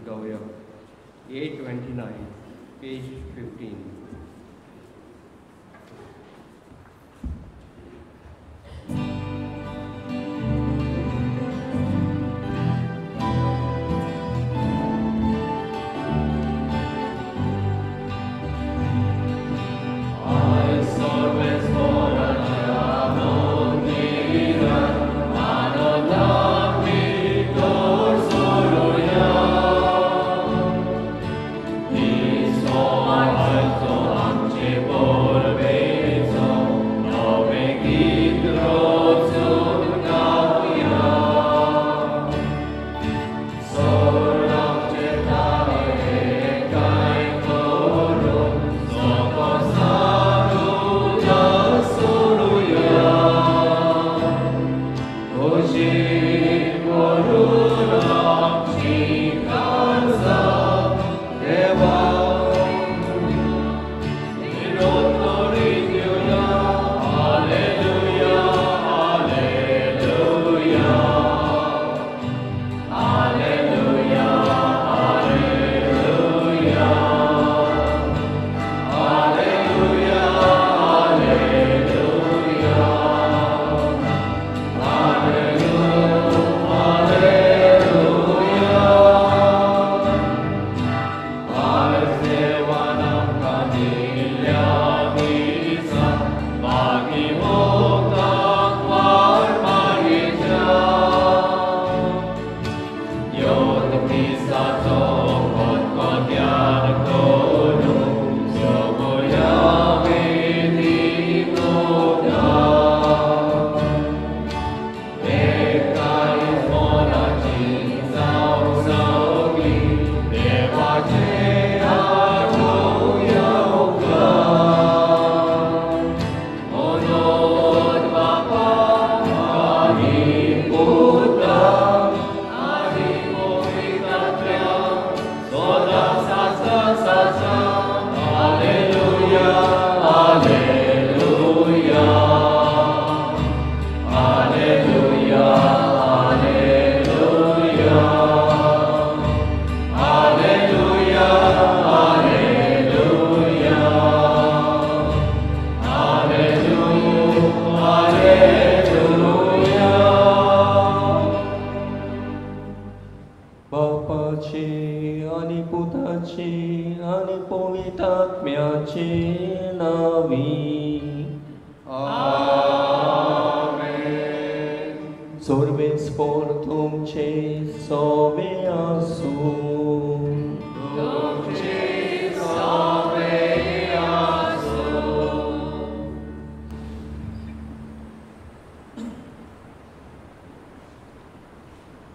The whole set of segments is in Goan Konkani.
गावया. 829, पेज 15.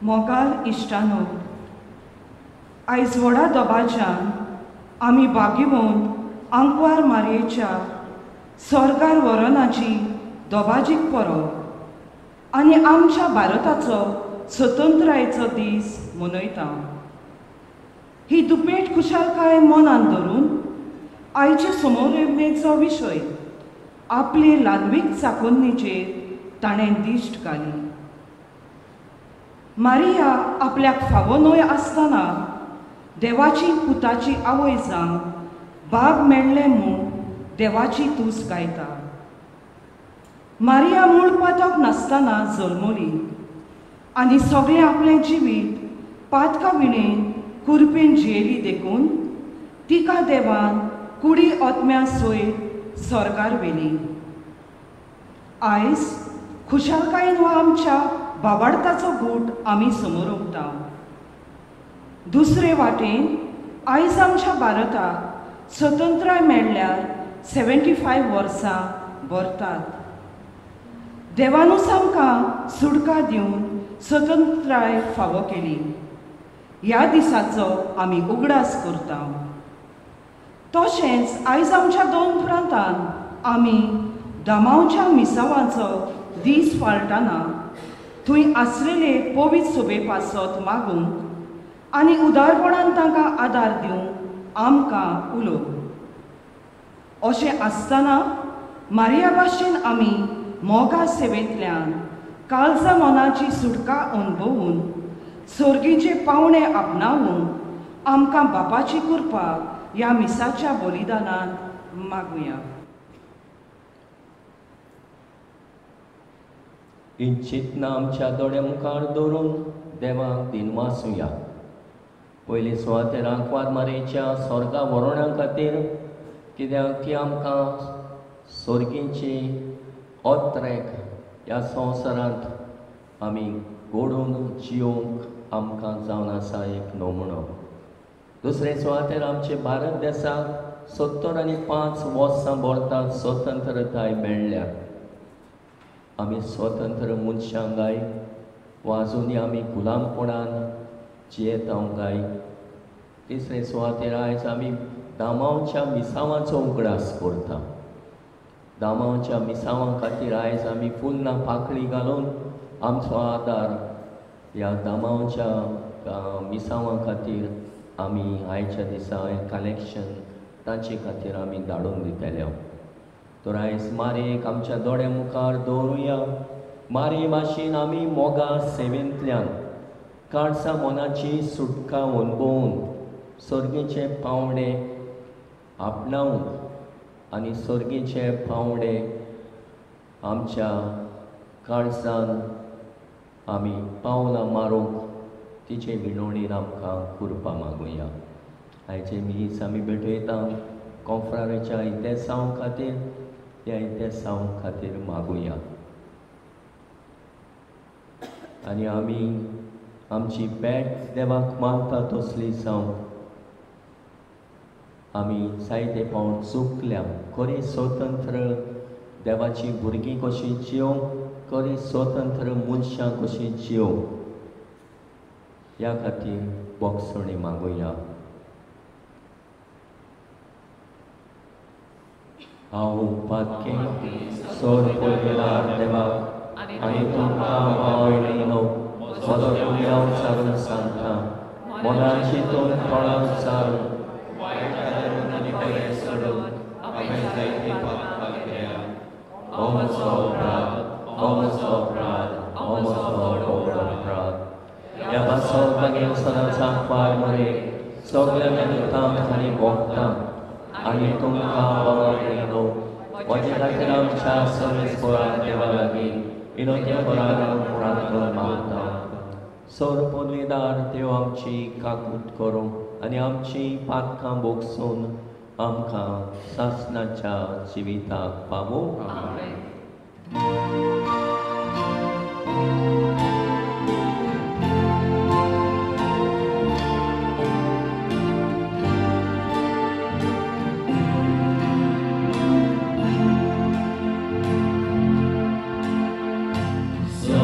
मोगाल इश्टानो, आयज व्हडा दबाज्यान आमी बागेवंत आंकवार मारयेच्या स्वर्गार व्हरनाची दबाजीक परब आनी आमच्या भारताचो स्वतंत्रायेचो दीस मनयता. ही दुपेट खुशालकाय मनान धरून आयचे समोर विशय आपले ल्हानवीक चाकोन्नीचेर ताणें दिश्ट घाली. मारिया आपल्याक फावो न्हय आसतना देवाची पुताची आवय जावन बाब मेळ्ळें म्हूण देवाची तूस गायता. मारिया मूळ पातक नासतना जल्मली आनी सगळें आपलें जिवीत पातका विणेन कुरपेन जियेली देखून तिका देवान कुडी आत्म्या सयत स्वर्गार व्हेली. आयज खुशालकायेन हो आमच्या बाबाडताचो गूट आमी समोर उगता. दुसरे वाटेन आयज आमच्या भारताक स्वतंत्राय मेळ्ळ्यार 75 वर्सां भरतात. देवानूच आमकां सुटका दिवन स्वतंत्राय फावो केली. ह्या दिसाचो आमी उगडास करता. तशेंच आयज आमच्या दोन प्रांतान आमी दमावच्या मिसावांचो दीस फाळटाना थंय आसलेले पवित्र सोबे पासत मागूंक आनी उदारपणान तांकां आदार दिवंक आमकां उलो. अशें आसतना मारिया भाशेन आमी मोगा सेवेंतल्यान काळजा मनाची सुटका अणभवून सर्गीचे पावणे आपणावूंक आमकां बापाची कृपा ह्या मिसाच्या बलिदानान मागुया. ही चिंतना आमच्या दोळ्या मुखार दवरून देवाक दिनवासुया. पयली सुवातेर आंकवार मारयेच्या स्वर्गा व्हरोणा खातीर, कित्याक ती आमकां स्वर्गीची ओत्रेक ह्या संवसारांत आमी गोडून जियोवंक आमकां जावन आसा एक नमुनो. दुसरे सुवातेर आमचे भारत देसाक 75 वर्सां भरता स्वतंत्रताय मेळ्ळ्या. आमी स्वतंत्र मनशां गाय वा आजुनूय आमी गुलामपणान जियेता गाय. तिसरे सुवातेर आयज आमी दामांवच्या मिसावांचो उगडास करता. दामांवच्या मिसावां खातीर आयज आमी फुलां पाकळी घालून आमचो आदार ह्या दामांवच्या मिसावां खातीर आमी आयच्या दिसा कलेक्शन तांचे खातीर आमी धाडून दितले. तर आयज मारयेक आमच्या दोळ्या मुखार दवरुया. मारये भाशेन आमी मोगा सेवेंतल्यान काळसा मनाची सुटका अणभवून सर्गीचे पावणे आपणावंक आनी सर्गीचे पावणे आमच्या काळसान आमी पावलां मारूंक तिचे विनवणीन आमकां कृपा मागुया. आयचे मीस आमी भेटयता कोंफ्रारेच्या इतिहासां खातीर, त्या इतिहासां खातीर मागुया. आनी आमी आमची भेट देवाक मागता तसली जावंक आमी जायते फावट चुकल्या. खरी स्वतंत्र देवाची भुरगीं कशीं जियोवंक, खरी स्वतंत्र मनशां कशीं जियोवंक ह्या खातीर बोगसणी मागुया. हांव पातके सोर पयल्यार देवाक आनी तुमकां भावयलो म्हजो गुन्यांव सारून सांगता, मनाची तूं तोंडान सारून आनी बरें सोडून हांवें जायते पातकां केल्या. हो म्हजो अपराध, हो म्हजो अपराध, हो म्हजो व्हड अपराध. ह्या पासत मागीर सदांच आंकवार मरे सगल्या मेहनतांक आनी भोगतांक आनी तुमकां भावांनो म्हजे खातीर आमच्या सर्वेस्परा देवा लागीं विनोद्या बराबर प्रार्थना मागता. सर पदवीदार देव आमची काकूत करूं आनी आमची पातकां भोगसून आमकां सासणाच्या जिविताक पावूं. So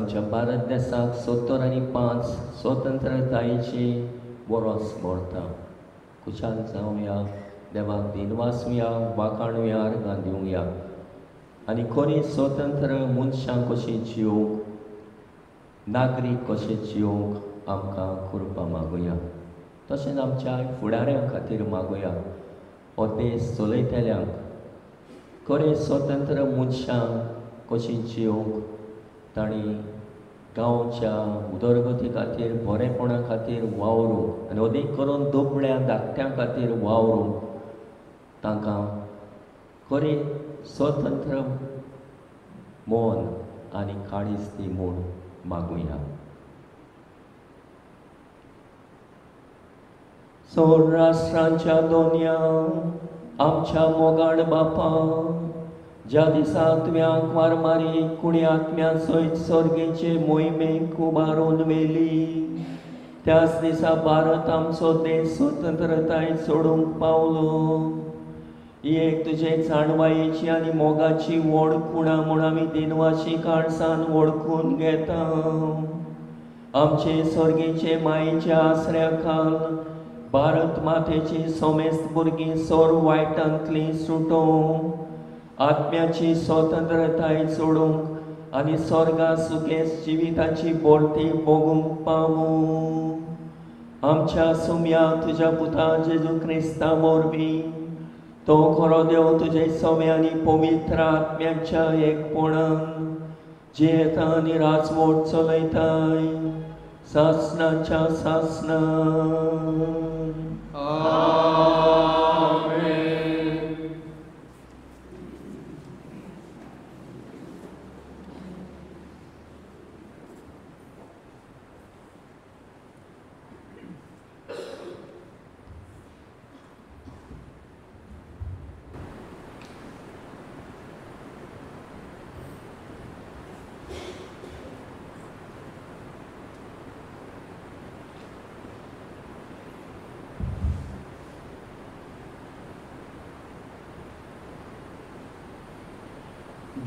आमच्या भारत देसाक 75 स्वतंत्रतायेची बरोस भरता. खुशाल जावया, देवाक दिनवासुया, वाखाणुया, अर्गां दिवया आनी खरी स्वतंत्र मनशां कशी जिवंक, नागरीक कशें जिवंक आमकां कृपा मागुया. तशेंच आमच्या फुडाऱ्यां खातीर मागुया. हो देश चलयतल्यांक खरें स्वतंत्र मनशां कशीं जिवंक तांणी गांवच्या उदरगती खातीर, बरेपणा खातीर वावरूंक आनी अदीक करून दुबळ्या धाकट्यां खातीर वावरूंक तांकां खरें स्वतंत्र मन आनी काळीज ती म्हूण मागुया. सौराष्ट्रांच्या दोनया आमच्या मोगाळ बापा, ज्या दिसा तुवें आंकवार मारी कुणी आत्म्या सयत सर्गेचे मोहिमेक उबारून व्हेली, त्याच दिसा भारत आमचो देश स्वतंत्रताय सोडूंक पावलो. ही एक तुजे जाणवायेची आनी मोगाची व्हड खुणा म्हूण आमी दिनवाशी काळसान वळखून घेता. आमचे सर्गेचे मायेच्या आसऱ्या खाल भारत मातेची समेस्त भुरगीं सोर वायटांतली सुटोवंक, आत्म्याची स्वतंत्रताय सोडूंक आनी स्वर्गा सुखेस जिविताची बोरती भोगूंक पावूं. आमच्या सुम्या तुज्या पुता जेजू क्रिस्ता वरवीं, तो खरो देव तुजे सवे आनी पवित्र आत्म्याच्या एकपणान जियेता आनी राजवट चलयताय सासनाच्या सासना.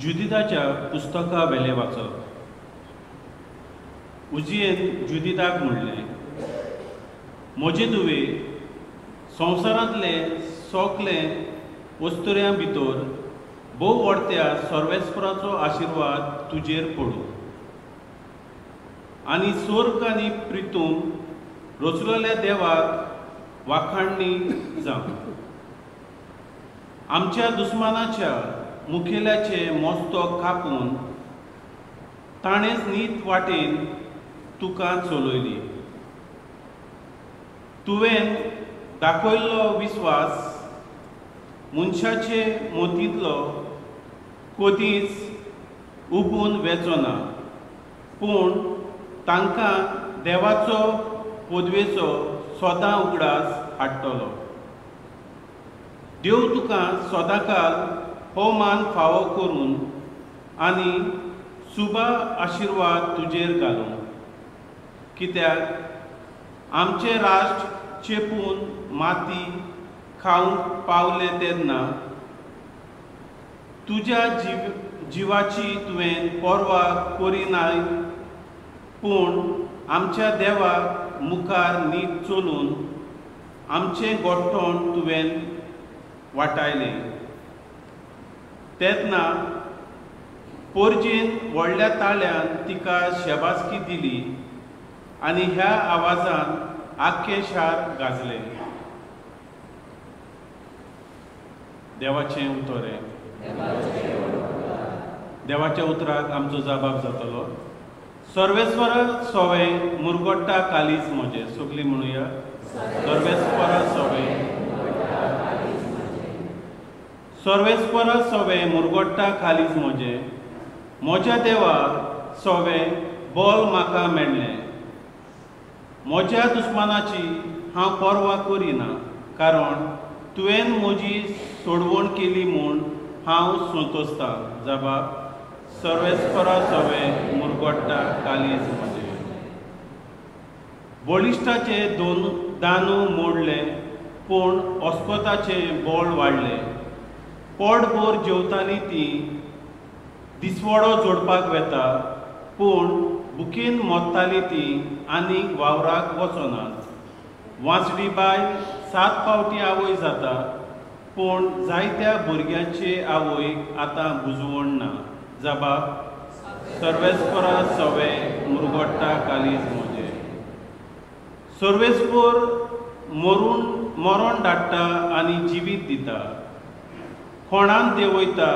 जुदिताच्या पुस्तका वेलें वाचप. उजियेन जुदिताक म्हणलें, म्हजे दुवे संवसारांतले सोकले वस्तुऱ्यां भितर भोव व्हडत्या सर्वेस्पराचो आशिर्वाद तुजेर पडूं आनी स्वर्ग आनी प्रितूम रचलेल्या देवाक वाखाणणी जावं. आमच्या दुस्मानाच्या मुखेल्याचे मस्तक कापून ताणेंच नीत वाटेन तुका चलयली. तुवें दाखयल्लो विस्वास मनशाचे मोतींतलो कदीच उबून वेचो ना, पूण तांकां देवाचो पदवेचो सदां उगडास हाडटलो. देव तुका सदांकाल हो मान फावो करून आनी सुबा आशिर्वाद तुजेर घालूं, कित्याक आमचें राष्ट्र चेपून माती खावंक पावलें तेन्ना तुज्या जिवाची तुवें पर्वा करिनाय, पूण आमच्या देवाक मुखार नीत चलून आमचें गोठण तुवें वाटायलें. तेन्ना पोरजेन व्हडल्या ताळ्यान तिका शेबासकी दिली आनी ह्या आवाजान आख्खें शार गाजलें. देवाचें उतर हें. देवाच्या उतराक आमचो जबाब जातलो. सर्वेस्वर सोवे मुरगोट्टा कालीज म्हजें. सगळीं म्हणुया, सर्वेस्वर सोवे, सर्वेस्पर सोवे मुरगोट्टा कालीज म्हजें. म्हज्या देवा सोवे बोल म्हाका मेळ्ळें. म्हज्या दुस्मानाची हांव पर्वा करिना, कारण तुवें म्हजी सोडवण केली म्हूण हांव संतोसतां. जबाब, सर्वेस्परा सोवे मुरगोट्टा कालीज म्हजें. बळिश्टाचे दोन दानू मोडले, पूण अस्कोताचें बळ वाडलें. पोटभर जेवताली ती दिसवडो जोडपाक वेता, पूण बुकेन मोत्ताली ती आनीक वावराक वचनात. वांचडी बायल 7 फावटी आवय जाता, पूण जायत्या भुरग्यांचे आवयक आतां बुजवण ना. जबाब सर्वेस्परा सवे मुरगोट्टा कालीज म्हजें. सर्वेस्पर मरून मरण धाडटा आनी जिवीत दिता, खोणान देंवयता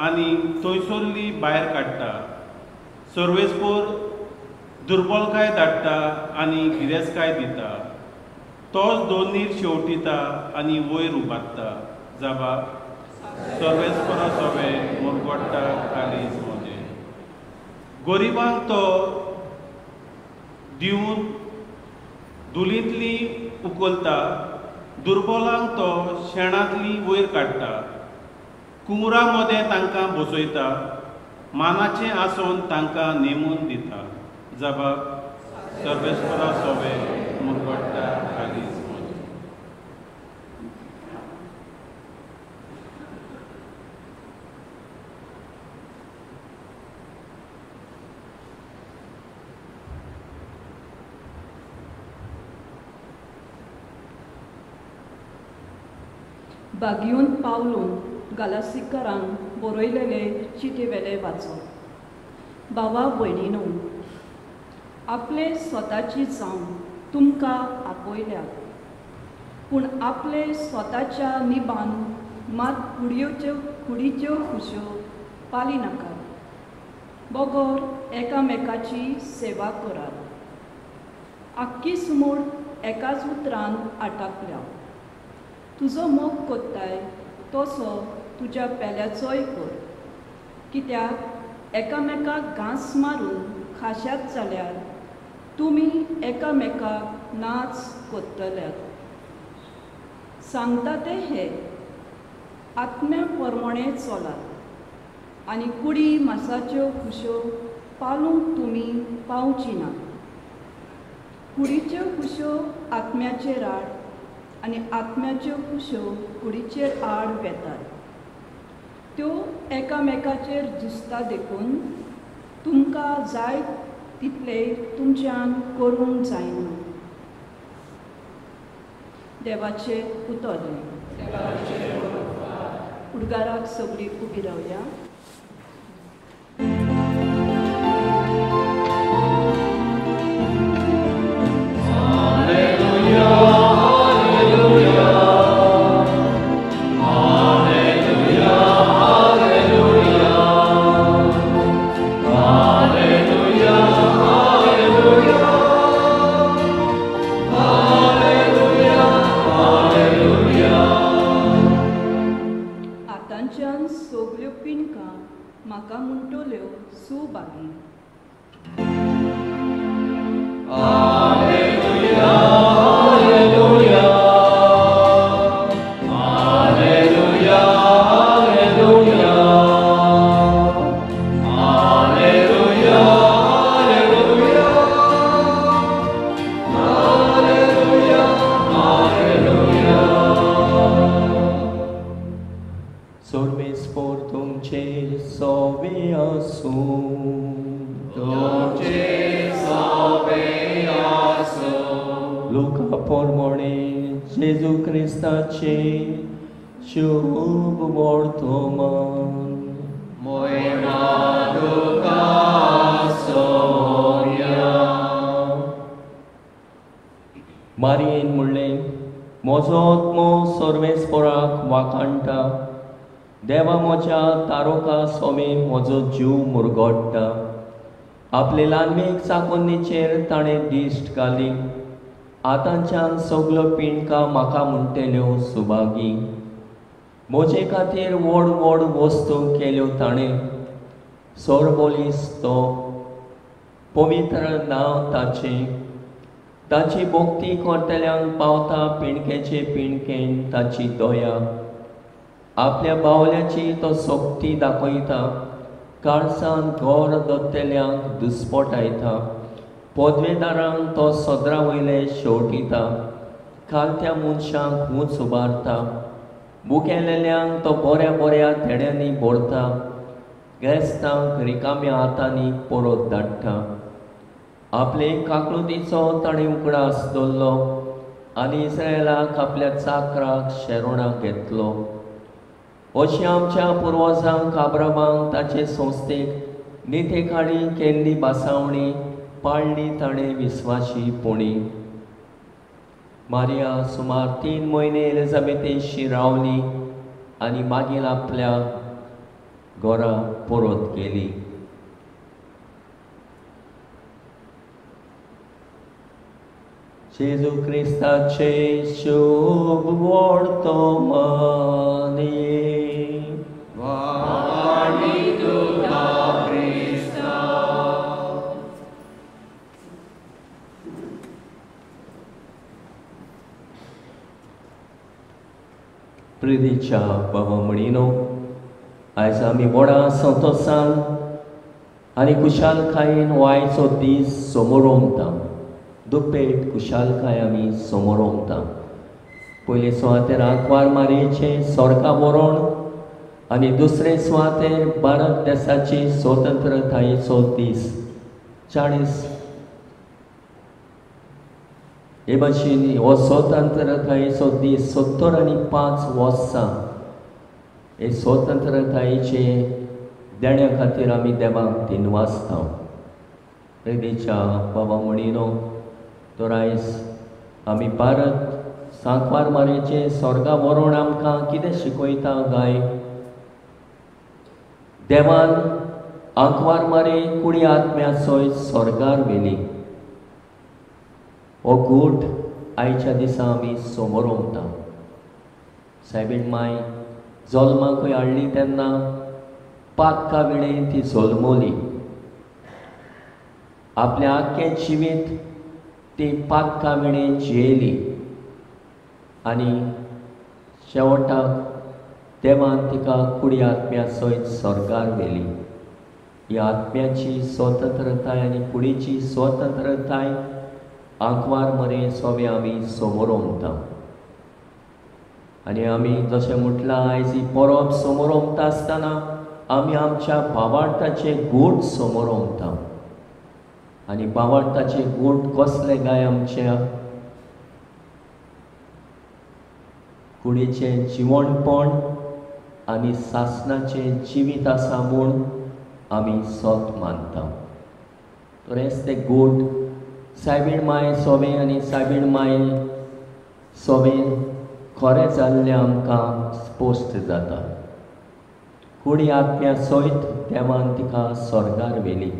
आनी थंयसरली भायर काडटा. सर्वेस्पर दुर्बलकाय धाडटा आनी गिरेस्तकाय दिता, तोच दोनीर शेवटिता आनी वयर उबारता. जबाब सर्वेस्परा सवे मुरगोट्टा कालीज म्हजें. गरिबांक तो दिवन धुलींतली उखलता, दुर्बलांक तो शेणांतली वयर काडटा. कुंवरा मदें तांकां बसयता, मानाचें आसून तांकां नेमून दिता. जबाब सर्वेस्परा सवे मुरगोट्टा कालीज म्हजें. बागयून पावलून गालासीकरांक बरयलेले चिटी वेले वाचो. बाबा भयणीनो, आपले स्वताची जावन तुमकां आपयल्यात, पूण आपले स्वताच्या निबान मात कुडीच्यो खुश्यो पाली नाकात, बगर एकामेकाची सेवा करात. आख्खी सुमूड एकाच उतरान आटापल्या. तुजो मोग कोत्ताय तसो तुज्या पेल्याचोय कर, कित्याक एकामेकाक घांस मारून खाश्यात जाल्यार तुमी एकामेकाक नाच कोत्तल्यात. सांगता ते हे आत्म्या प्रमाणे चलात आनी कुडी मासाच्यो खुश्यो पालूंक तुमी पावची ना. कुडीच्यो खुश्यो आत्म्याचेर आड आनी आत्म्याच्यो खुश्यो कुडीचेर आड वेतात. त्यो एकामेकाचेर झुजता, देखून तुमकां जाय तितले तुमच्यान करूंक जायना. देवाचें उतर. उडगाराक सगळीं उबी रावया. म्हाका म्हणटल्यो सुबागी. Hallelujah, hallelujah, hallelujah, hallelujah, hallelujah, hallelujah, hallelujah. सर्वेस्पर तुमचे सोबे आसूं, तुमचे सोबे आसूं. लुका प्रमाणे जेजू क्रिस्ताचे शुभ वर्तमान. मोयमा तुका सोया. मारयेन म्हणलें, म्हजो आत्मो सर्वेस्पराक वाखाणटा, देवा म्हज्या तारोका सोमे म्हजो जीव मुरगोट्टा. आपले ल्हानमेक चाकोन्नीचेर ताणें दिश्ट घाली, आतांच्यान सगल्यो पिंडकां म्हाका म्हणटल्यो सुभागी. म्हजे खातीर व्हड व्हड वस्तू केल्यो ताणें, सरबोलीस तो पवित्र नांव ताचें. ताची भक्ती करतल्यांक पावता पिंडकेचे पिंडकेन ताची दया. आपल्या बावल्याची तो सक्ती दाखयता, काळसान घर दत्तल्यांक दुस्पटायता. पदवेदारांक तो सदरा वयले शेवटिता, खालत्या मनशांक ऊंच उबारता. बुकेलेल्यांक तो बऱ्या बऱ्या थेड्यांनी भरता, गेस्तांक रिकाम्या हातांनी परत धाडटा. आपले काकळुतीचो ताणें उगडास दवरलो आनी इस्रायलाक आपल्या चाकराक शेरोणाक घेतलो. अशी आमच्या पुर्वजांक आब्रामाक ताचे संस्थेक नितेखाणी केल्ली बासावणी पाळली ताणें विस्वाशी पुणी. मारिया सुमार 3 म्हयने एलिझाबेथेशी रावली आनी मागीर आपल्या घरा परत गेली. जेजू क्रिस्ताचे शुभ वर्तमान. प्रितीच्या बाबा म्हणिनो, आयज आमी व्हडा संतोसान आनी खुशालकायेन हो आयचो दीस समोर ओमता. दुपेट खुशालकाय आमी समोर ओमता. पयले सुवातेर आंकवार मारयेचें सोर्गा वरोण आनी दुसरे सुवातेर भारत देसाची स्वतंत्रतायेचो दीस 40. हे भाशेन हो स्वतंत्रतायेचो दीस 75 वर्सां हे स्वतंत्रतायेचे देण्या खातीर आमी देवाक दिनवासता. प्रेरीच्या बाबा म्हणिनो, तर आयज आमी भारत सांकवार मारयेचें स्वर्गा वरोण आमकां कितें शिकयता गाय? देवान आंकवार मारे कुडी आत्म्या सयत स्वर्गार व्हेली. हो गूट आयच्या दिसा आमी समोर ओमता. सायबीण माय जल्माकूय हाडली तेन्ना पातका विणें ती जल्मली. आपल्या आख्खें जिवीत ती पातका विणें जियेली आनी शेवटाक देवान तिका कुडी आत्म्या सयत स्वर्गार व्हेली. ही आत्म्याची स्वतंत्रताय आनी कुडीची स्वतंत्रताय आंकवार मरे सोवे आमी समोर ओमता. आनी आमी जशें म्हटलां आयज ही परब समोर ओमता आसतना आमी आमच्या भावार्थाचे गूट समोर ओमता. आनी भावार्थाचे गूट कसले काय? आमच्या कुडीचें जिवणपण आनी सासणाचें जिवीत आसा म्हूण आमी सत मानता. तर हेच ते गूट सायबीण माय सोवे आनी सायबीण माय सोवे खरें जाल्लें आमकां स्पश्ट जाता. कुडी आत्म्या सयत देवान तिका स्वर्गार व्हेली.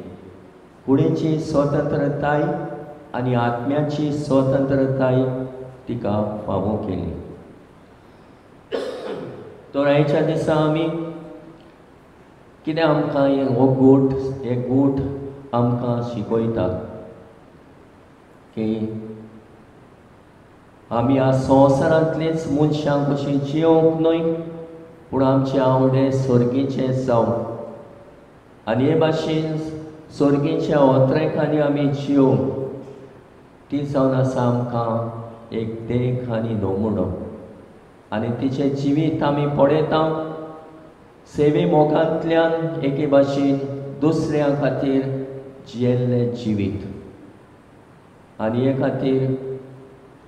कुडीची स्वतंत्रताय आनी आत्म्याची स्वतंत्रताय तिका फावो केली. तर आयच्या दिसा आमी कितें आमकां हो गूट, हे गूट आमकां शिकयता की आमी ह्या संवसारांतलीच मनशां कशीं जियोंक न्हय, पूण आमचे आवडे सर्गीचे जावंक आनी हे भाशेन सर्गीच्या ओत्रेकांनी आमी जियोंक. ती जावन आसा आमकां एक देख आनी नमुनो. आनी तिचें जिवीत आमी पळयता सेवे मोगांतल्यान एके भाशेन दुसऱ्या खातीर जियेल्लें जिवीत. आनी हे खातीर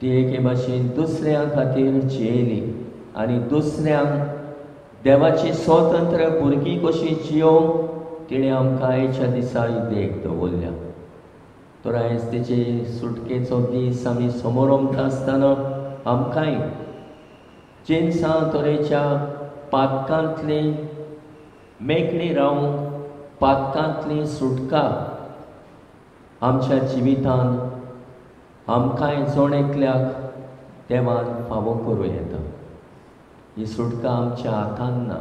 ती एके भाशेन दुसऱ्या खातीर जियेली आनी दुसऱ्यांक देवाची स्वतंत्र भुरगीं कशी जियोवंक तिणें आमकां आयच्या दिसा देख दवरल्या. तर आयज तिचे सुटकेचो दीस आमी समोर ओमता आसतना आमकांय जिनसां तरेच्या पातकांतली मेकळी रावंक, पातकांतली सुटका आमच्या जिवितान आमकांय जण एकल्याक देवान फावो करूं येता. ही सुटका आमच्या हातान ना,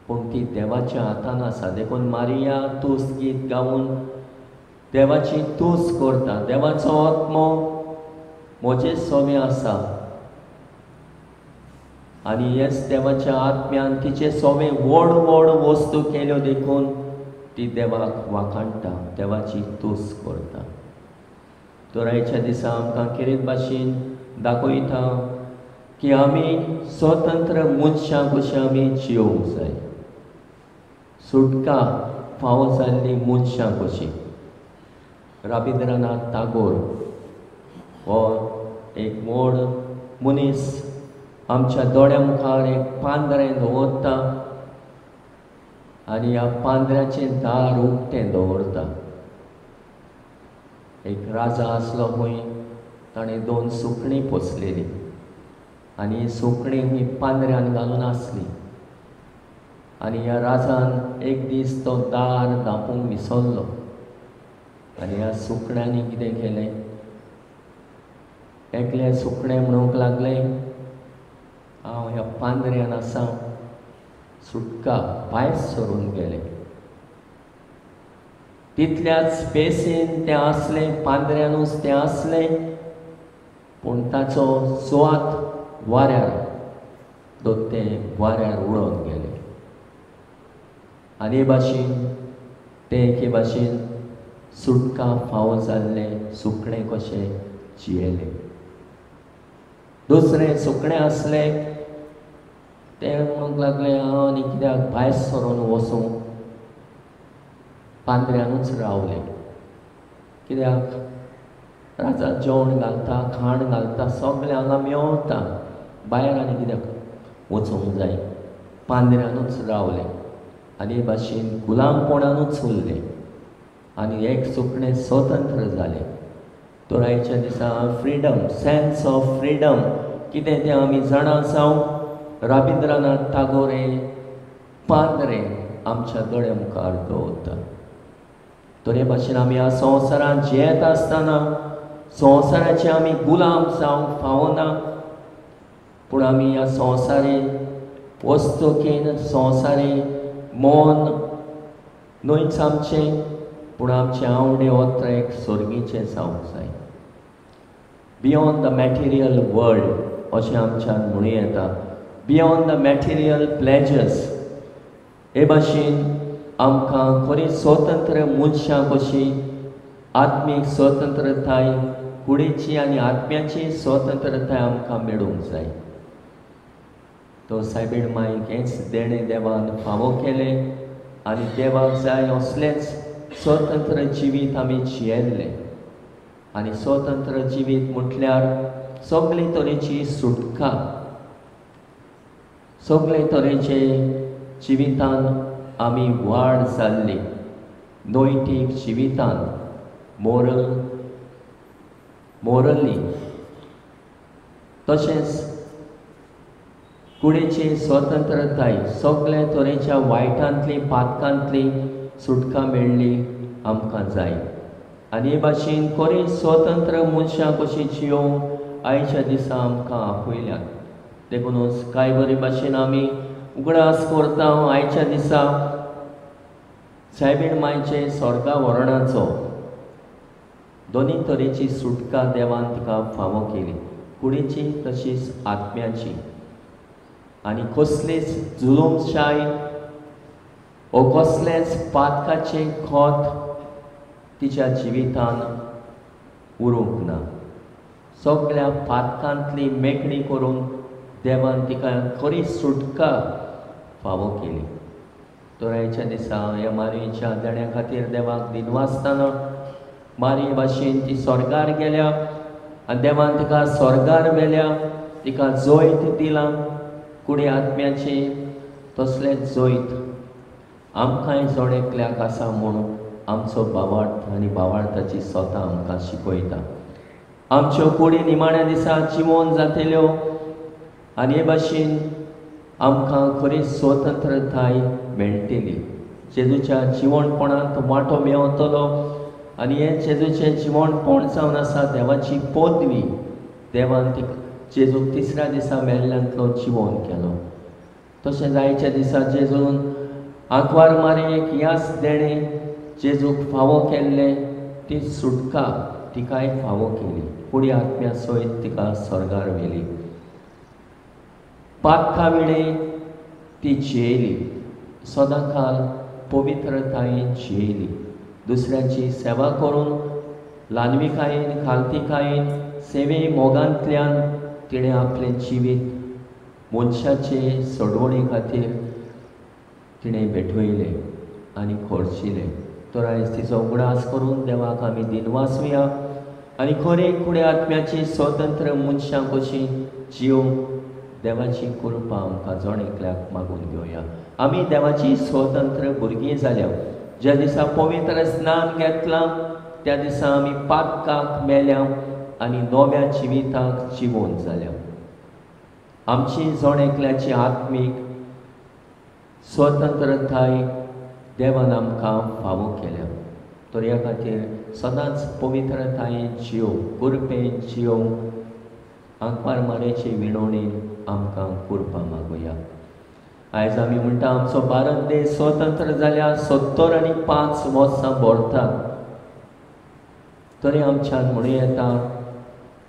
पूण ती देवाच्या हातान आसा. देखून मारिया तुस्त गीत गावन देवाची तुस्त करता. देवाचो आत्मो म्हजे सोवे आसा आनी हेच देवाच्या आत्म्यान तिचे सोवे व्हड व्हड वस्तू केल्यो देखून ती देवाक वाखाणटा, देवाची तुस्त करता. तर आयच्या दिसा आमकां कितें भाशेन दाखयता की आमी स्वतंत्र मनशां कशीं आमी जियोवंक जाय, सुटका फावो जाल्ली मनशां कशीं. रविंद्रनाथ टागोर हो एक व्हड मनीस आमच्या दोळ्या मुखार एक पांदरें दवरता आनी ह्या पांदऱ्याचें दार उक्तें दवरता. एक राजा आसलो खंय, ताणें दोन सुकणीं पोसलेलीं आनी सुकणीं ही पांदऱ्यान घालून आसली. आनी ह्या राजान एक दीस तो दार धांपूंक विसरलो आनी ह्या सुकण्यांनी कितें केलें, एकलें सुकणें म्हणूंक लागलें, हांव ह्या पांदऱ्यान आसा, सुटका भायर सरून गेलें. तितल्याच स्पेसीन तें आसलें, पांदऱ्यानूच तें आसलें, पूण ताचो सुवात वाऱ्यार तें वाऱ्यार उडोवन गेलें. आनी हे भाशेन तें एके भाशेन सुटका फावो जाल्लें सुकणें कशें जियेलें. दुसरें सुकणें आसलें तें म्हणूंक लागलें, हांव आनी कित्याक भायर सरून वचूं, पांदऱ्यानूच रावलें. कित्याक राजा जेवण घालता, खाण घालता, सगळें हांगा मेवता, भायर आनी कित्याक वचूंक जाय, पांदऱ्यानूच रावलें. आनी हे भाशेन गुलामपणानूच उरलें आनी एक सुकणें स्वतंत्र जालें. तर आयच्या दिसा फ्रिडम, सेन्स ऑफ फ्रिडम कितें तें आमी जाणा जावं. रविंद्रनाथ टागोर हे पांदरे आमच्या दोळ्या मुखार दवरता. तर हे भाशेन आमी ह्या संवसारांत जियेत आसतना संवसाराचे आमी गुलाम जावंक फावना, पूण आमी ह्या संवसारी वस्तुकेन, संवसारी मन न्हयच आमचें, पूण आमचें आवडे ओत्र एक स्वर्गीचें जावंक जाय. बियोंड the material world अशें आमच्यान म्हणूं येता, बियोंड the material pleasures. हे भाशेन आमकां खरी स्वतंत्र मनशां कशी आत्मीक स्वतंत्रताय, कुडीची आनी आत्म्याची स्वतंत्रताय आमकां मेळूंक जाय. तो सायबीण माईक हेंच देणें देवान फावो केलें आनी देवाक जाय असलेंच स्वतंत्र जिवीत आमी जियेल्लें. आनी स्वतंत्र जिवीत म्हटल्यार सगळे तरेची सुटका, सगळे तरेचे जिवितान आमी वाड जाल्ली, नैतीक जिवितान, मोरली, तशेंच कुडीची स्वतंत्रताय, सगळे तरेच्या वायटांतली, पातकांतली सुटका मेळ्ळी आमकां जाय. आनी हे भाशेन खरी स्वतंत्र मनशां कशी जियोवंक आयच्या दिसा आमकां आपयल्यात. देखूनच कांय बरे भाशेन आमी उगडास करता आयच्या दिसा सायबीण मायचे स्वर्गा वरणाचो. दोनी तरेची सुटका देवान तिका फावो केली, कुडीची तशीच आत्म्याची. आनी कसलीच जुलूमशाय ओ कसलेंच पातकाचें खत तिच्या जिवितान उरूंक ना. सगळ्या पातकांतली मेकळी करून देवान तिका खरी सुटका फावो केली. तर आयच्या दिसा ह्या मारयेच्या देण्या खातीर देवाक दिनवासतना मारये भाशेन ती स्वर्गार गेल्या आनी देवान तिका स्वर्गार व्हेल्या, तिका जैत दिलां, कुडी आत्म्याची तसलें जैत आमकांय जण एकल्याक आसा म्हूण आमचो भावार्थ आनी भावार्थाची स्वता आमकां शिकयता. आमच्यो कुडी निमाण्या दिसा जिवोन जातल्यो आनी हे भाशेन आमकां खरी स्वतंत्रताय मेळटली. जेजूच्या जिवणपणांत वांटो मेवतलो आनी हें जेजूचें जिवणपण जावन आसा देवाची पदवी. देवान जेजूक तिसऱ्या दिसा मेल्ल्यांतलो जिवोन केलो. तशेंच आयच्या दिसा जेजून आंकवार मारयेक ह्याच देणें जेजूक फावो केल्लें ती सुटका तिकाय फावो केली, कुडी आत्म्या सयत तिका स्वर्गार व्हेली. पातका विणें ती जियेली, सदांकाल पवित्रतायेन जियेली, दुसऱ्यांची सेवा करून ल्हानविकायेन, खालतिकायेन, सेवे मोगांतल्यान तिणें आपलें जिवीत मनशाचे सोडवणे खातीर तिणें भेटयलें आनी खर्चिलें. तर आयज तिचो उगडास करून देवाक आमी दिनवासुया आनी खरे कुडे आत्म्याची स्वतंत्र मनशां कशी जिवंक देवाची कृपा आमकां जण एकल्याक मागून घेवया. आमी देवाची स्वतंत्र भुरगीं जाल्या. ज्या दिसा पवित्र स्नान घेतलां त्या दिसा आमी पातकाक मेल्या आनी नव्या जिविताक जिवोवन जाल्या. आमची जण एकल्याची आत्मीक स्वतंत्रताय देवान आमकां फावो केल्या. तर ह्या खातीर सदांच पवित्रतायेन जियोवंक, कृपेन जियोवंक आंकवार मारेची विणवणीन आमकां कृपा मागुया. आयज आमी म्हणटा आमचो भारत देश स्वतंत्र जाल्या 75 वर्सां भरतात, तरी आमच्यान म्हणूं येता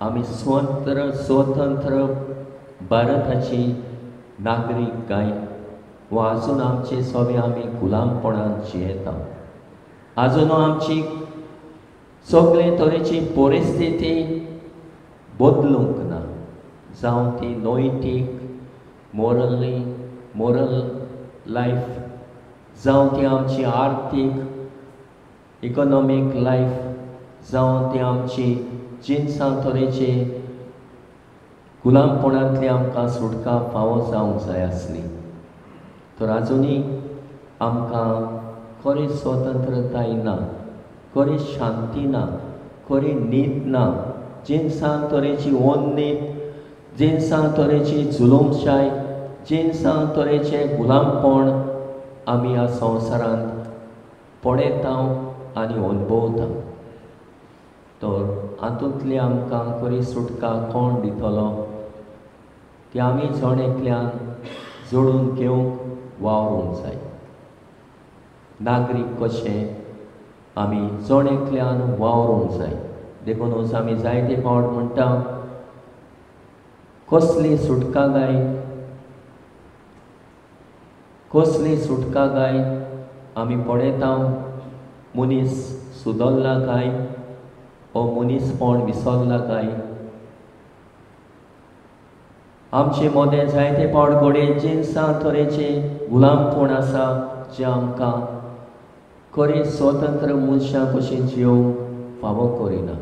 आमी स्वतंत्र भारताची नागरीक काय वा आजून आमचे सगळे आमी गुलामपणान जियेता. आजून आमची सगळे तरेची परिस्थिती बदलूंक ना, जावं ती नैतीक, मोरल लायफ, जावं ती आमची आर्थीक इकॉनॉमीक लायफ, जावं ती आमची जिनसां तरेचे गुलामपणांतली आमकां सुटका फावो जावंक जाय आसली. तर आजुनूय आमकां खरी स्वतंत्रताय ना, खरी शांती ना, खरी नीत ना. जिनसां तरेची ओन्नीत, जिनसां तरेची जुलूमशाय, जिनसां तरेचें गुलामपण आमी ह्या संवसारांत पळयता आनी अणभवता. तर हातूंतली आमकां खरी सुटका कोण दितलो ती आमी जण एकल्यान जोडून घेवंक वावरूंक जाय. नागरीक कशें आमी जण एकल्यान वावरूंक जाय. देखूनच आमी जायते फावट म्हणटा कसली सुटका गाय, कसली सुटका गाय. आमी पळयता मनीस सुदरला काय ओ मनीसपण विसरला काय. आमचे मदें जायते फावट घडये जिनसां तरेचे गुलामपण आसा जे आमकां खरी स्वतंत्र मनशां कशीं जिवंक फावो करिना.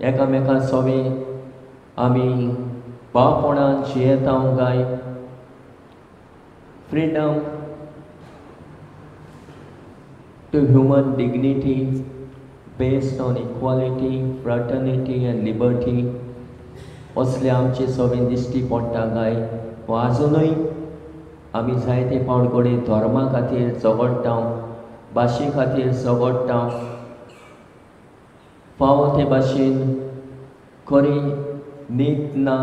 एकामेका सवे आमी भावपणान जियेता काय. Freedom to human dignity based on equality, fraternity and liberty असले आमचे सगळे दिश्टी पडटा काय. वा आजुनूय आमी जायते फावट घडये धर्मा खातीर झगडटा, भाशे खातीर झगडटा, फावो ते भाशेन खरी नीत ना,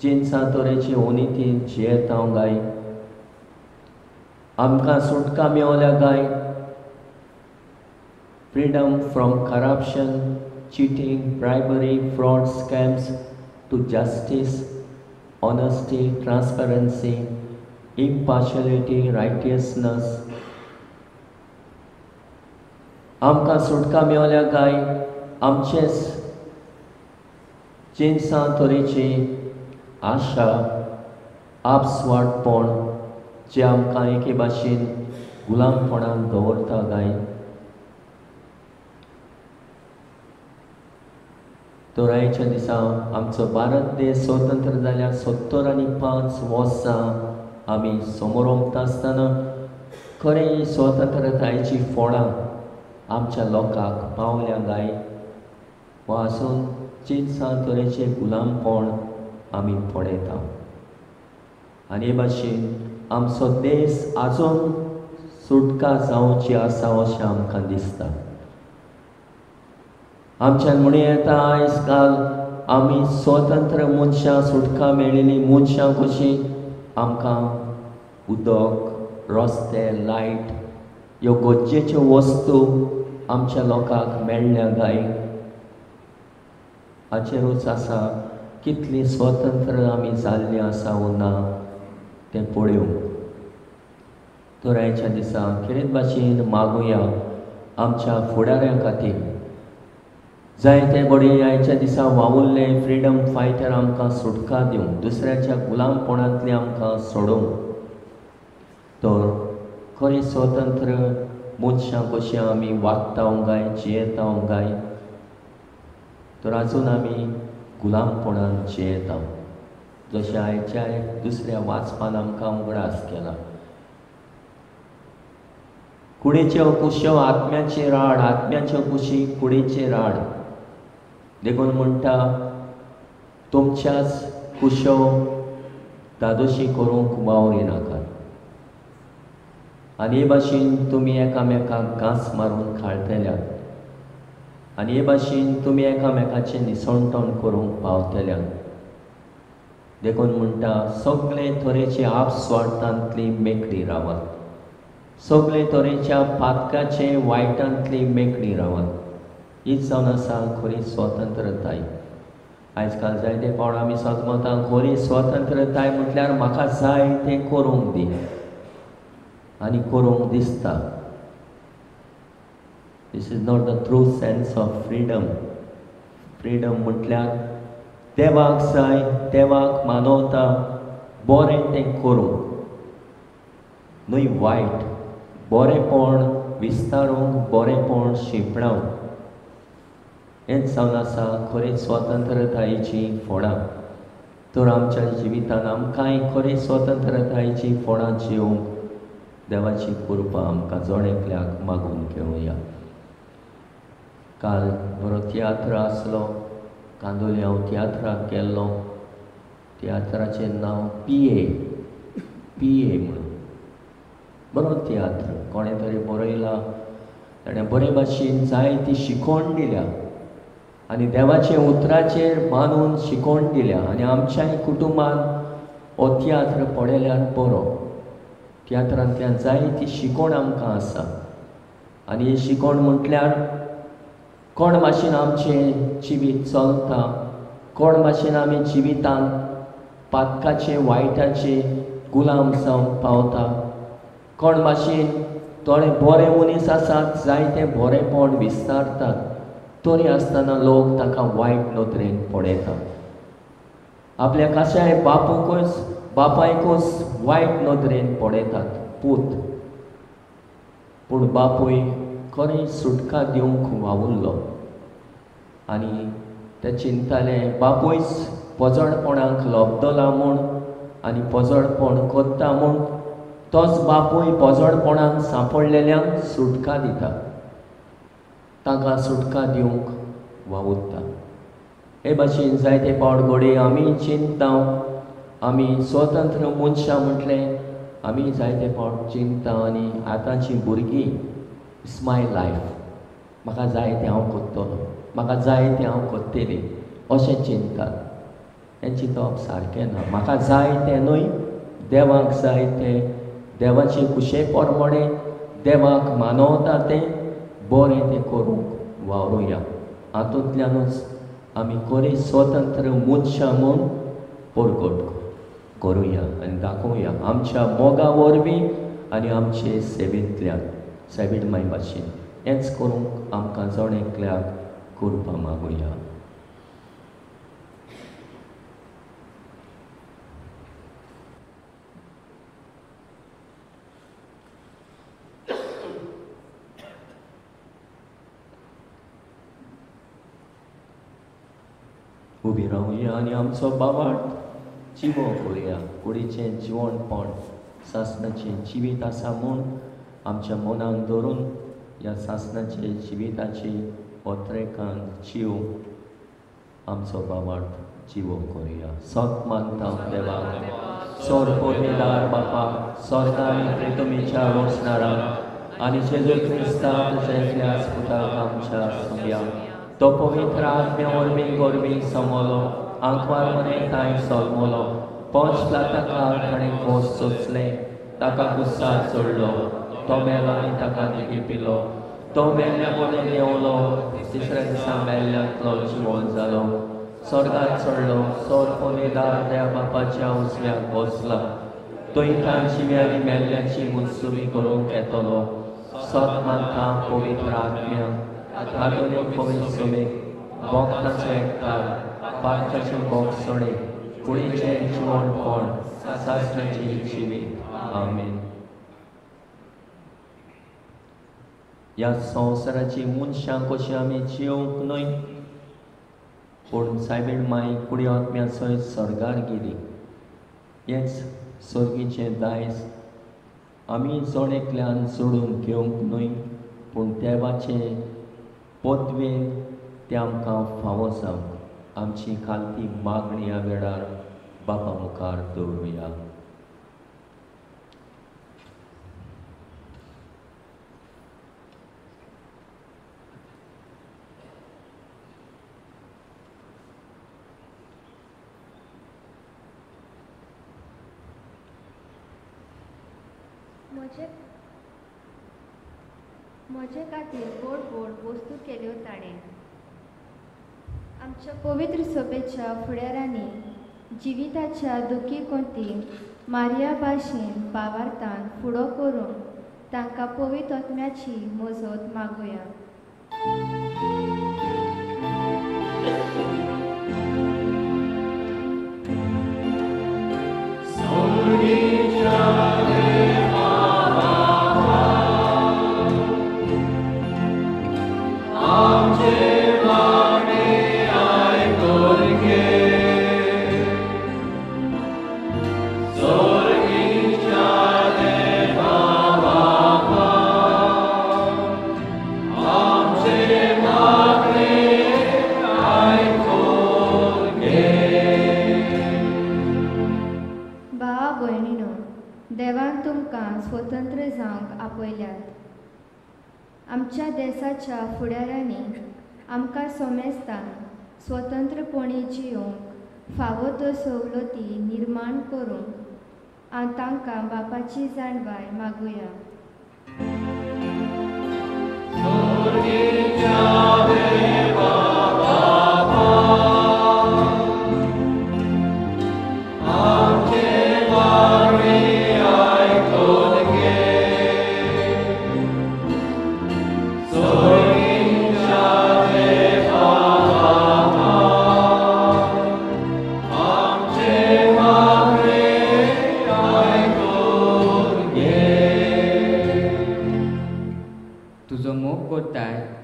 जिनसां तरेची अनितीन जियेता काय. आमकां सुटका मेवल्या काय. Freedom from corruption, cheating, bribery, fraud, scams to justice, honesty, transparency, impartiality, righteousness. आमकां सुटका मेवल्या काय आमचेच जिनसां तरेची आशा, आपस्वार्थपण जे आमकां एके भाशेन गुलामपणान दवरता काय. तर आयच्या दिसा आमचो भारत देश स्वतंत्र जाल्या 75 वर्सां आमी समोर आसतना खरें स्वतंत्रतायेची फोडां आमच्या लोकांक पावल्या काय वा आसून जिनसां तरेचें गुलामपण आमी पळयता. आनी हे भाशेन आमचो देश आजून सुटका जावची आसा अशें आमकां दिसता. आमच्यान म्हणूं येता आयज काल आमी स्वतंत्र मनशां, सुटका मेळिल्ली मनशां कशीं आमकां उदक, रस्ते, लायट ह्यो गरजेच्यो वस्तू आमच्या लोकांक मेळ्ळ्या काय. हाचेरूच आसा कितली स्वतंत्र आमी जाल्ली आसा वो ना तें पळोवंक. तर आयच्या दिसा खेरीत भाशेन मागुया आमच्या फुडाऱ्यां खातीर. जायते घडये आयच्या दिसा वावुरले फ्रिडम फायटर आमकां सुटका दिवंक, दुसऱ्याच्या गुलामपणांतली आमकां सोडोवंक. तर खरी स्वतंत्र मनशां कशीं आमी वागता गाय जियेता गाय, तर आजून आमी गुलामपणान जियेता, जशें आयच्या दुसऱ्या वाचपान आमकां उगडास केला. कुडीच्यो कुश्यो आत्म्याची राड, आत्म्याच्यो कुशी कुडीची राड. देखून म्हणटा तुमच्याच कुश्यो दादोशी करूंक वावरिनाकात आनी हे भाशेन तुमी एकामेकांक घांस मारून खाळटल्यात आनी हे भाशेन तुमी एकामेकाचें निसणटण करूंक पावतल्यात. देखून म्हणटा सगळे तरेचे आपस्वार्थांतली मेकळी रावात, सगळे तरेच्या पातकाचे वायटांतली मेकळी रावात. हीच जावन आसा खरी स्वतंत्रताय. आयज काल जायते फावट आमी सजमता खरी स्वतंत्रताय म्हटल्यार म्हाका जाय तें करूंक दी आनी करूंक दिसता. This is not the true sense of freedom. Freedom म्हटल्यार देवाक जाय, देवाक मानवता बरें तें करूंक, न्हय वायट. बरेंपण विस्तारूंक, बरेंपण शिंपणावंक, हेंच जावन आसा खरी स्वतंत्रतायेचीं फोणां. तर आमच्या जिवितान आमकांय खरी स्वतंत्रतायेचीं फोणां जिवंक देवाची कृपा आमकां जण एकल्याक मागून घेवया. काल बरो तियात्र आसलो, कांदोली हांव तियात्राक गेल्लो. तियात्राचें नांव पी ए पी ए म्हणून. बरो तियात्र कोणें तरी बरयला, ताणें बरे भाशेन जायती शिकोवण दिल्या आनी देवाचे उतराचेर बांदून शिकोवण दिल्या आनी आमच्याय कुटुंबान हो तियात्र पळयल्यार बरो. तियात्रांतल्यान जायती शिकोवण आमकां आसा आनी ही शिकोवण म्हटल्यार कोण भाशेन आमचें जिवीत चलता, कोण भाशेन आमी जिवितांत पातकाचे वायटाचे गुलाम जावंक पावता, कोण भाशेन थोडे बरे मनीस आसात जायते बरेपण विस्तारतात तरी आसतना लोक ताका वायट नदरेन पळयतात. आपल्या कशाय बापूकच बापायकूच वायट नदरेन पळयतात पूत, पूण बापूय खरें सुटका दिवंक वावुरलो आनी ते चिंताले बापूयच पजळपणाक लब्दला म्हूण आनी पजळपण कोत्ता म्हूण तोच बापूय पजळपणाक सांपडलेल्यांक सुटका दिता, तांकां सुटका दिवंक वावुरता. हे भाशेन जायते फावट घडये आमी चिंता, आमी स्वतंत्र मनशां म्हटलें आमी जायते फावट चिंता आनी आतांची भुरगीं it's my life, म्हाका जाय तें हांव करतलो, म्हाका जाय तें हांव करतलें अशें चिंतात. हें चिंतप सारकें ना. म्हाका जाय तें न्हय, देवाक जाय तें, देवाचे खुशे प्रमाणे देवाक मानवता तें बरें तें करूंक वावरुया. हातूंतल्यानूच आमी खरी स्वतंत्र मनशां म्हूण परगट करुया आनी दाखोवया आमच्या मोगा वरवीं आनी आमचे सेवेंतल्यान सेवेड माय भाशेन. हेंच करूंक आमकां जण एकल्याक कृपा मागुया. उबी रावया आनी आमचो बाबाट जिवो करुया. कुडीचें जिवणपण सासणाचें जिवीत आसा म्हूण आमच्या मनान धरून ह्या सासणाचे जिविताची पत्रेकान जीव आमचो बाबाट जिवो करुया. सत मानता देवाक, सोर पोलेदार बापा, स्वर्गा आनी प्रितमीच्या रोसणाराक आनी जेजू क्रिस्ता तुज्या पुताक आमच्या सोंब्या तो पवित्र आत्म्या वरवीं गोरवीं समलो, आंकवार मने तांय सोलमलो, पोंच ताका ताणें खोस सोंसलें, ताका गुस्सा चडलो, तो मेलो आनी ताका निगी पिलो, तो मेल्ल्या मदें देंवलो, तिसऱ्या दिसा मेल्ल्यांतलो जिवन जालो, स्वर्गार चडलो, सोर पोलेदार त्या बापाच्या उजव्याक बसला, थंय तांची आनी मेल्ल्याची मुत्सुमी करूंक येतलो. सत मानता पवित्र आत्म्या, कातोलीक पवित्र सभेक, भक्ताचो एकठार, पातकाचे भोगसणे, कुडीचें जिवणपण, सासणाचें जिवीत. आमेन. ह्या संवसाराची मनशां कशी आमी जिवंक न्हय, पूण सायबीण माई कुडी आत्म्या सयत सर्गार गेली. हेंच सर्गीचें दायज आमी जण एकल्यान जोडून घेवंक न्हय, पूण देवाचे पदवेन तें आमकां फावो जावंक आमची खालती मागणी ह्या वेळार बापा मुखार दवरुया. म्हजे खातीर गोड गोड वस्तू केल्यो ताणें. आमच्या पवित्र सभेच्या फुडारांनी जिविताच्या दुखी कोंती मारिया भाशेन भावार्थान फुडो करून तांकां पवित्र आत्म्याची मजत मागुया. स्वतंत्र जावंक आपयल्यात. आमच्या देसाच्या फुडारांनी आमकां सोमेस्तांक स्वतंत्रपणी जियोंक फावो त्यो सवलती निर्माण करूंक आनी तांकां बापाची जाणवाय मागुया.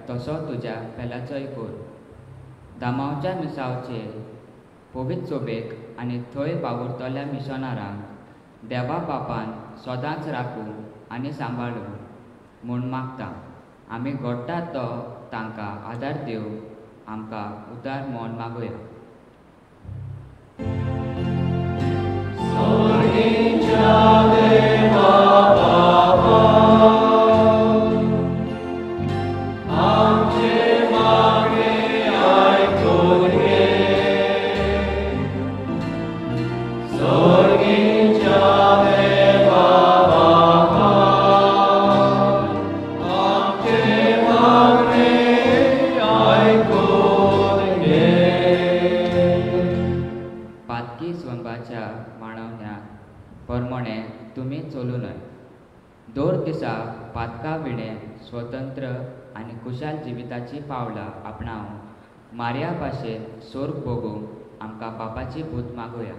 तसो तुज्या पेल्याचोय कोर. दामांवच्या मिसावचे पवित्र सोबेक आनी थंय वावुरतल्या मिशनारांक देवा बापान सदांच राखूं आनी सांबाळूं म्हूण मागता. आमी घडटा तो तांकां आदार दिवं आमकां उदार म्हूण मागुया. परमणे तुमी चलू न्हय. दर दिसा पातका विणें स्वतंत्र आनी खुशाल जिविताची पावलां आपणावन मारिया भाशेन सोर्ग भोगूंक आमकां बापाची भूत मागुया.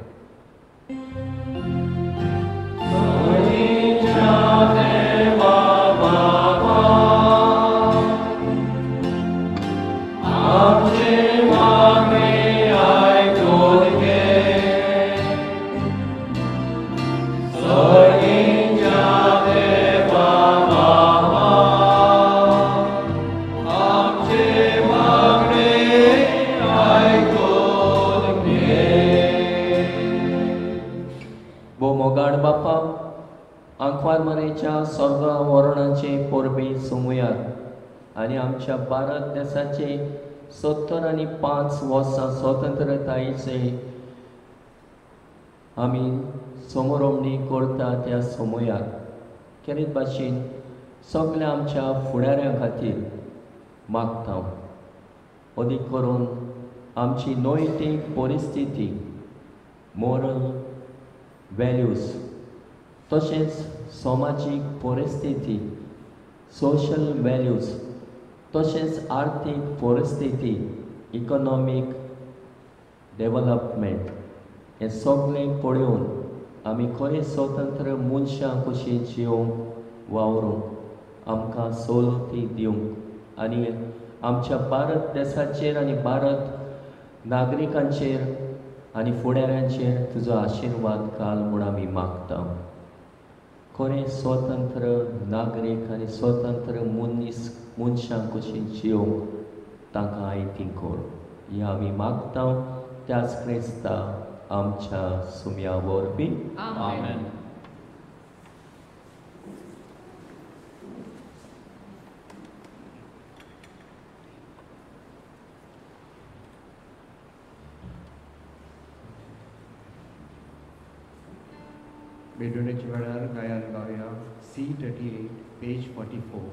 स्वर्गा वरणाचे परबी सोमुयात आनी आमच्या भारत देसाचे 75 वर्सां स्वतंत्रतायेचे आमी समरोमणी करता त्या सोमुयात. खेरीत भाशेन सगल्या आमच्या फुडाऱ्यां खातीर मागता, अदीक करून आमची नैतीक परिस्थिती, मोरल वेल्यूज, तशेंच समाजीक परिस्थिती, सोशल वेल्यूज, तशेंच आर्थीक परिस्थिती, इकॉनॉमीक डेवलपमेंट, हें सगळें पळोवन आमी खरें स्वतंत्र मनशां कशीं जिवंक वावरूंक आमकां सवलती दिवंक आनी आमच्या भारत देसाचेर आनी भारत नागरिकांचेर आनी फुडाऱ्यांचेर तुजो आशिर्वाद घाल म्हूण आमी मागता. खरें स्वतंत्र नागरीक आनी स्वतंत्र मनीस मनशां कशीं जियोंक तांकां आयती कर, हें आमी मागता त्याच क्रिस्ता आमच्या सुम्या वरवीं. आमेन. भेटवणेच्या वेळार गायन गावया C38 page 44.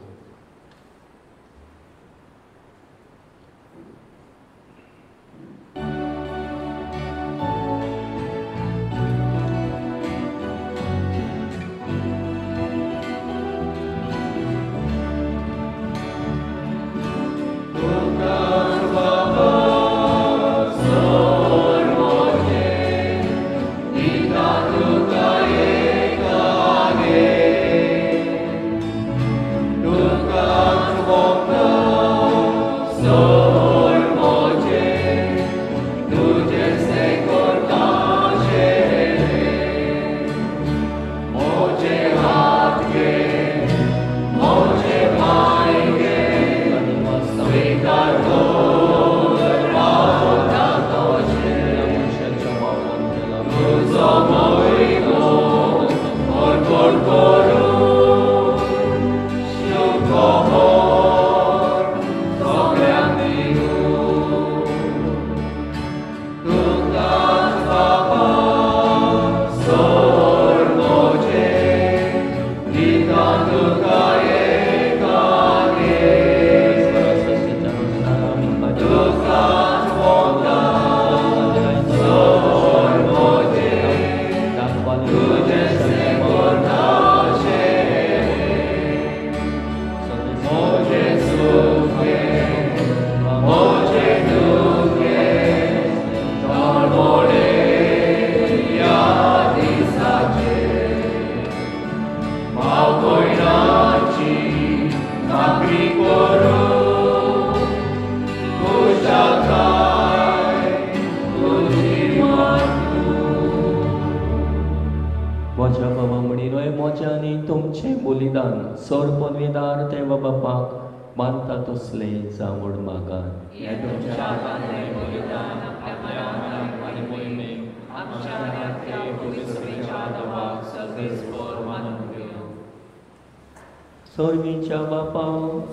सोर्वीच्या बापा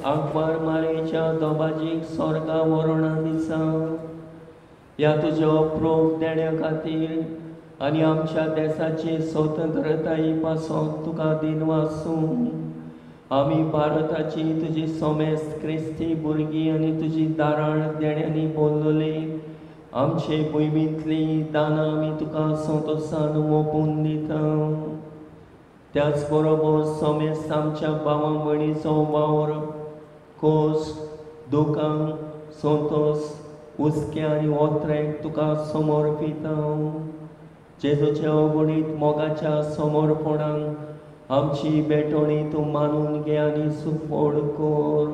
आंकवार मारेच्या दोबाजीक स्वर्गा वरोणा दिसा ह्या तुज्या प्रोफ देण्या खातीर आनी आमच्या देसाचे स्वतंत्रताये पासत तुका दिनवासूं. आमी भारताची तुजी सोमेस्त क्रिस्ती भुरगीं आनी तुजी दाराळ देण्यांनी बोल्लोली आमचे भुंयमींतली दानां आमी तुका संतोसान ओंपून दिता. त्याच बरोबर सोमेस्त आमच्या भावा भयणीचो वावर कोस दुकां संतोस हुस्के आनी ओत्रेक तुका समर्पिता. जेजूच्या अगणीत मोगाच्या समर्पणाक आमची भेटवणी तूं मानून घे आनी सुफळ कर.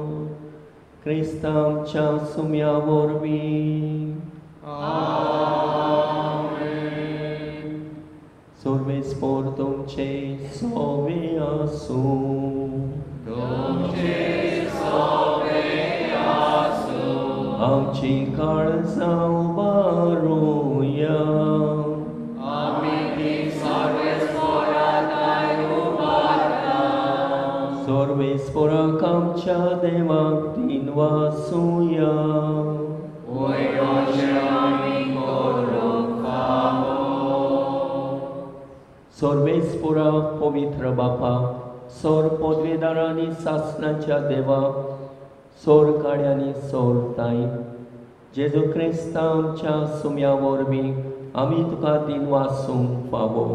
क्रिस्ता आमच्या सुम्या वरवीं. सर्वेस्पोर तुमचे सोवे आसूं. आमची काळजां उबारुया. सर्वेस्पोराक आमच्या देवाक दिनवासुया. सर्वेस्पोरा पवित्र बापा सोर पदवेदारांनी सासनाच्या देवा सोर काड्यांनी सोर ताई जेजू क्रिस्ता आमच्या सुम्या वरवीं आमी तुका दिनवासूंक फावो.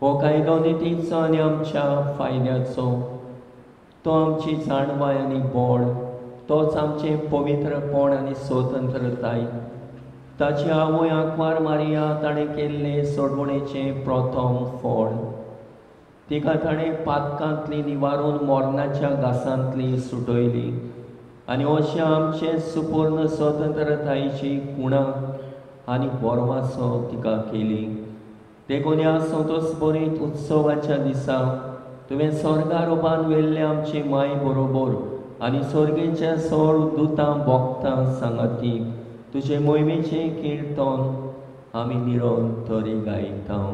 हो कायदो नितीचो आनी आमच्या फायद्याचो, तो आमची जाणवाय आनी बोड, तोच आमचें पवित्रपण आनी स्वतंत्रताय. ताची आवय आंकवार मारिया ताणें केल्लें सोडवणेचें प्रथम फळ. तिका ताणें पातकांतली निवारून मरणाच्या घासांतली सुटयली आनी अशें आमचे सुपूर्ण स्वतंत्रतायेची कुणा आनी बोरवासो तिका केली. देखून ह्या संतोष बरीत उत्सवाच्या दिसा तुवें स्वर्गारोपान व्हेल्ले आमचे माय बरोबर आनी स्वर्गेच्या सोळ दुतां भोगतां सांगाती तुजे मोहिमेचें किर्तन आमी निरंतरी गायता.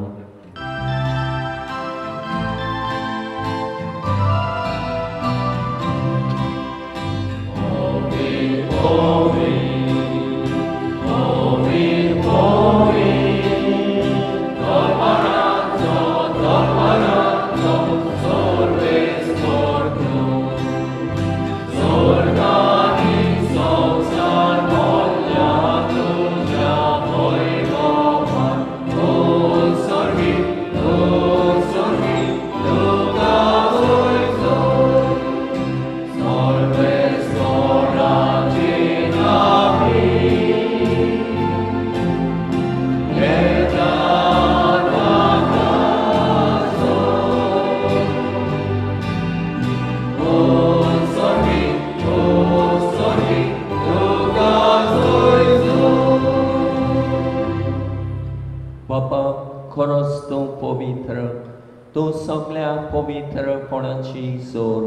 तूं सगळ्या पवित्रपणाची जोर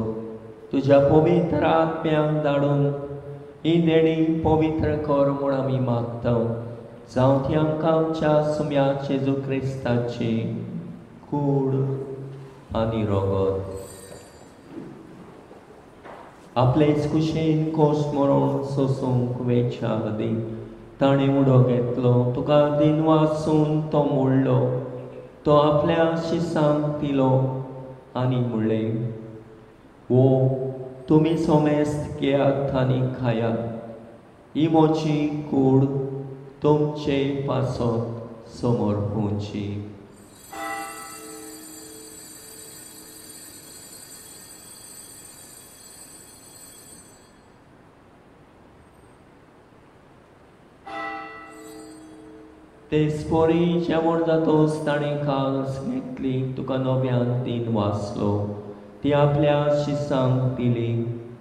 तुज्या पवित्र आत्म्याक धाडून ही देणी पवित्र कर म्हूण आमी मागता. जावं ती आमकां आमच्या सुम्या जेजू क्रिस्ताची कूड आनी रगत. आपलेच कुशीन कोश मरण सोसूंक वेच्या आदीं ताणें उडो घेतलो, तुका दिनवासून तो मोडलो, तो आपल्या शिसांक दिलो आनी म्हणलें, वो तुमी सोमेस्त घेयात आनी खायात, ही म्हजी कूड तुमचे पासत समर्पूची. तेच परी जेवण जातोच ताणें कास घेतली, तुका नव्यान दिन वाचलो, ती आपल्या शिसांक दिली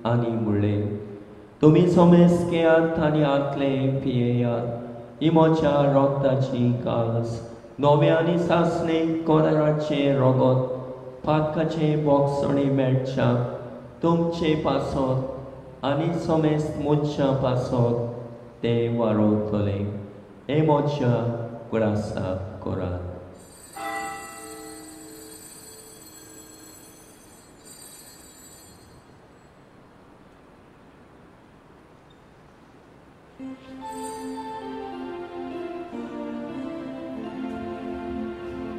आनी म्हणलें, तुमी सोमेस्त घेयात आनी आतले पियेयात, ही म्हज्या रगताची कास, नव्या आनी सासणे कोराचें रगत पातकाचें बोगसणी मेळच्या तुमचे पासत आनी सोमेस्त मनशां पासत तें वाडवतलें. हे म्हज्या उगडासाक करात.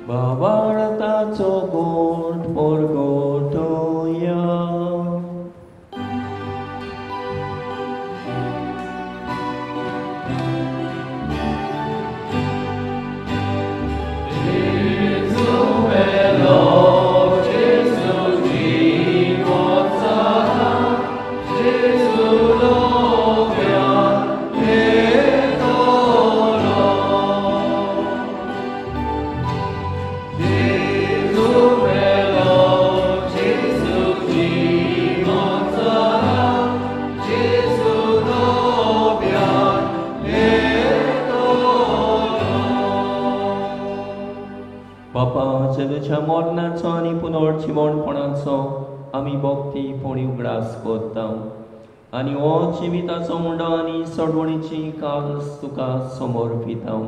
बाबाळताचो गोट परगोटोया. मरणाचो आनी पुनर्जिवणपणाचो आमी भक्ती पोणी उगडास करता आनी हो जिविताचो मुंडो आनी सोडवणीची कास तुका समर्पिता.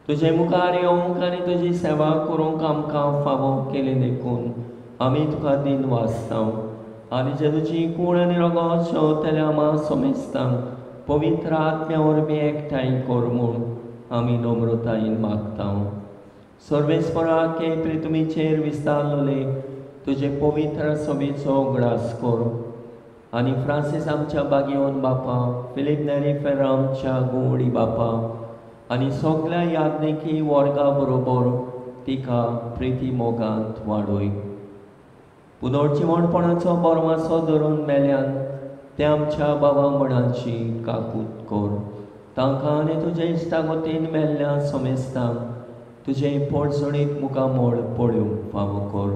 तुजे मुखार येवंक आनी तुजी सेवा करूंक आमकां फावो केली देखून आमी तुका दिन वाचता आनी जे तुजी कूड आनी रगत शेवतल्या आमा समेस्तांक पवित्र आत्म्या वरवीं एकठांय कर म्हूण आमी नम्रतायेन मागता. सर्वेस्परा के प्रितुमीचेर विस्तारलेले तुजे पवित्र सभेचो उगडास कर आनी फ्रांसीस आमच्या बागेवन बापा, फिलीप नेरी फेर्रा आमच्या गुवडी बापा आनी सगल्या याज्ञिकी वर्गा बरोबर तिका प्रिती मोगांत वाडय. पुनर्जिवणपणाचो बरवासो धरून मेल्यान ते आमच्या बाबा मणाची काकूत कर. तांकां आनी तुजे इश्टागतीन मेल्ल्या समेस्तांक तुजें पोटसणीत मुखामळ पळोवंक फावो कर.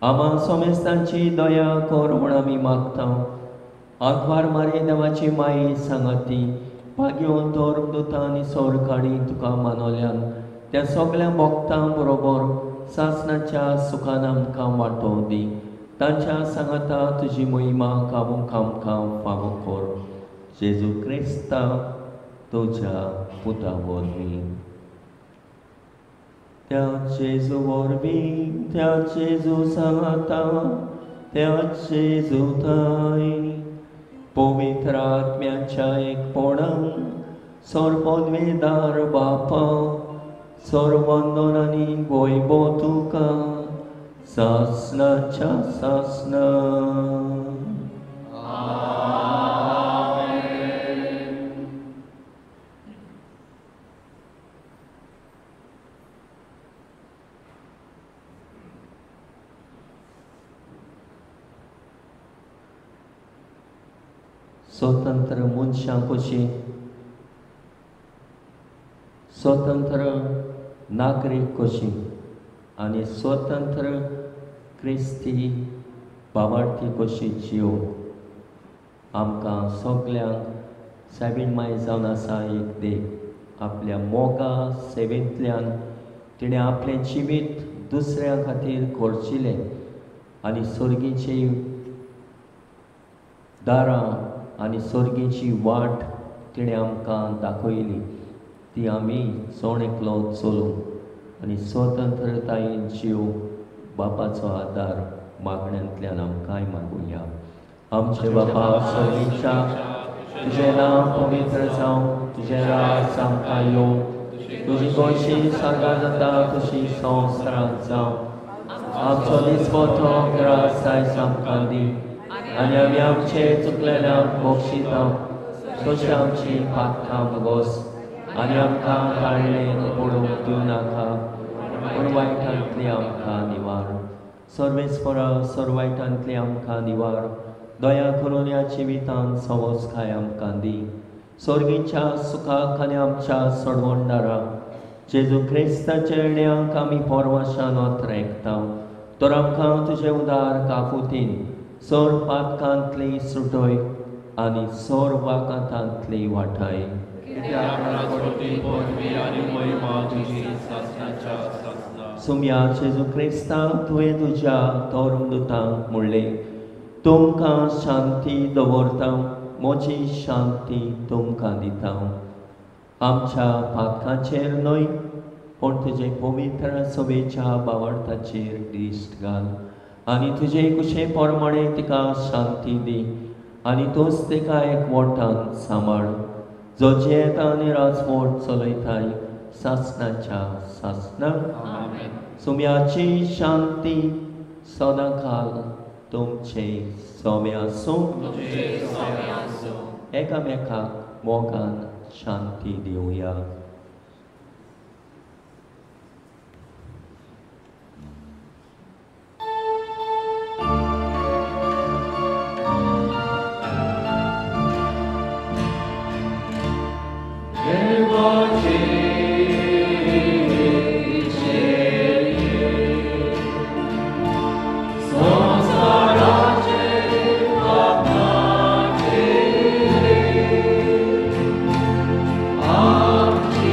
आमा सोमेस्तांची दया कर म्हूण आमी मागता. आंकवार मारे देवाची माई सांगाती पागेवन धर्मदुतां आनी सोरकाडी तुका मानवल्यान त्या सगळ्या भक्तां बरोबर सासणाच्या सुखान आमकां वांटो दी. तांच्या सांगाता तुजी महिमा गावूंक आमकां फावो कर. जेजू क्रिस्ता तुज्या पुता वरवीं. त्या जेजू वरवीं, त्या जेजू सांगाता, त्या जेजू थांय पवित्र आत्म्याच्या एकपणान सर्वोन्मेदार बापा सर्वंदन आनी वैभव तुका सासणाच्या सासणा. स्वतंत्र मनशां कशी, स्वतंत्र नागरीक कशी आनी स्वतंत्र क्रिस्ती बाबार्थी कशी जियोवंक आमकां सगल्यांक सायबीण माय जावन आसा एक देख. आपल्या मोगा सेवेंतल्यान तिणें आपलें जिवीत दुसऱ्यां खातीर खर्चिलें आनी सर्गीची दारां आनी सर्गीची वाट तिणें आमकां दाखयली. ती आमी जण एकलो चलूंक आनी स्वतंत्रतायेन जीव बापाचो आदार मागण्यांतल्यान आमकांय मागुया. आमचे बापा सर्गीच्या, तुजें नांव पवित्र जावं, तुजें राज आमकां येवं, तुजी गोंयशी सारकार जाता तशी संवसारांत जावं. आमचो दिसपट्टो ग्रास आयज आमकां दी आनी आमी आमचे चुकलेल्यांक बक्षिता तशें आमची पातकां भोगोस आनी आमकां काडलें पडूंक दिवं नाका, पूण वायटांतली आमकां निवार. सर्वेस्परा सर्व वायटांतली आमकां निवार. दया करून ह्या जिवितांत सवसकाय आमकां दी. सर्गीच्या सुखाक आनी आमच्या सोडवणदारा जेजू क्रिस्ताच्या येण्याक आमी परवाशान ओतरेकता. तर आमकां तुजें उदार काकुतीन सोर पातकांतली सुटय आनी सोर वाकांतांतली वाठाय. सुम्या जेजू क्रिस्ता, तुवें तुज्या धर्मदुतांक म्हणलें, तुमकां शांती दवरता, म्हजी शांती तुमकां दिता. आमच्या पातकांचेर न्हय पूण तुजे पवित्र सभेच्या बावडताचेर दिश्ट घाल आनी तुजे कुशे प्रमाणे तिका शांती दी आनी तूंच तिका एकवटान सांबाळ, जो जियेता आनी राजवट चलयताय सासणाच्या सासणाक. सुम्याची शांती सदांकाल तुमचे सोमे आसूं. एकामेकाक मोगान शांती दिवया. Oh.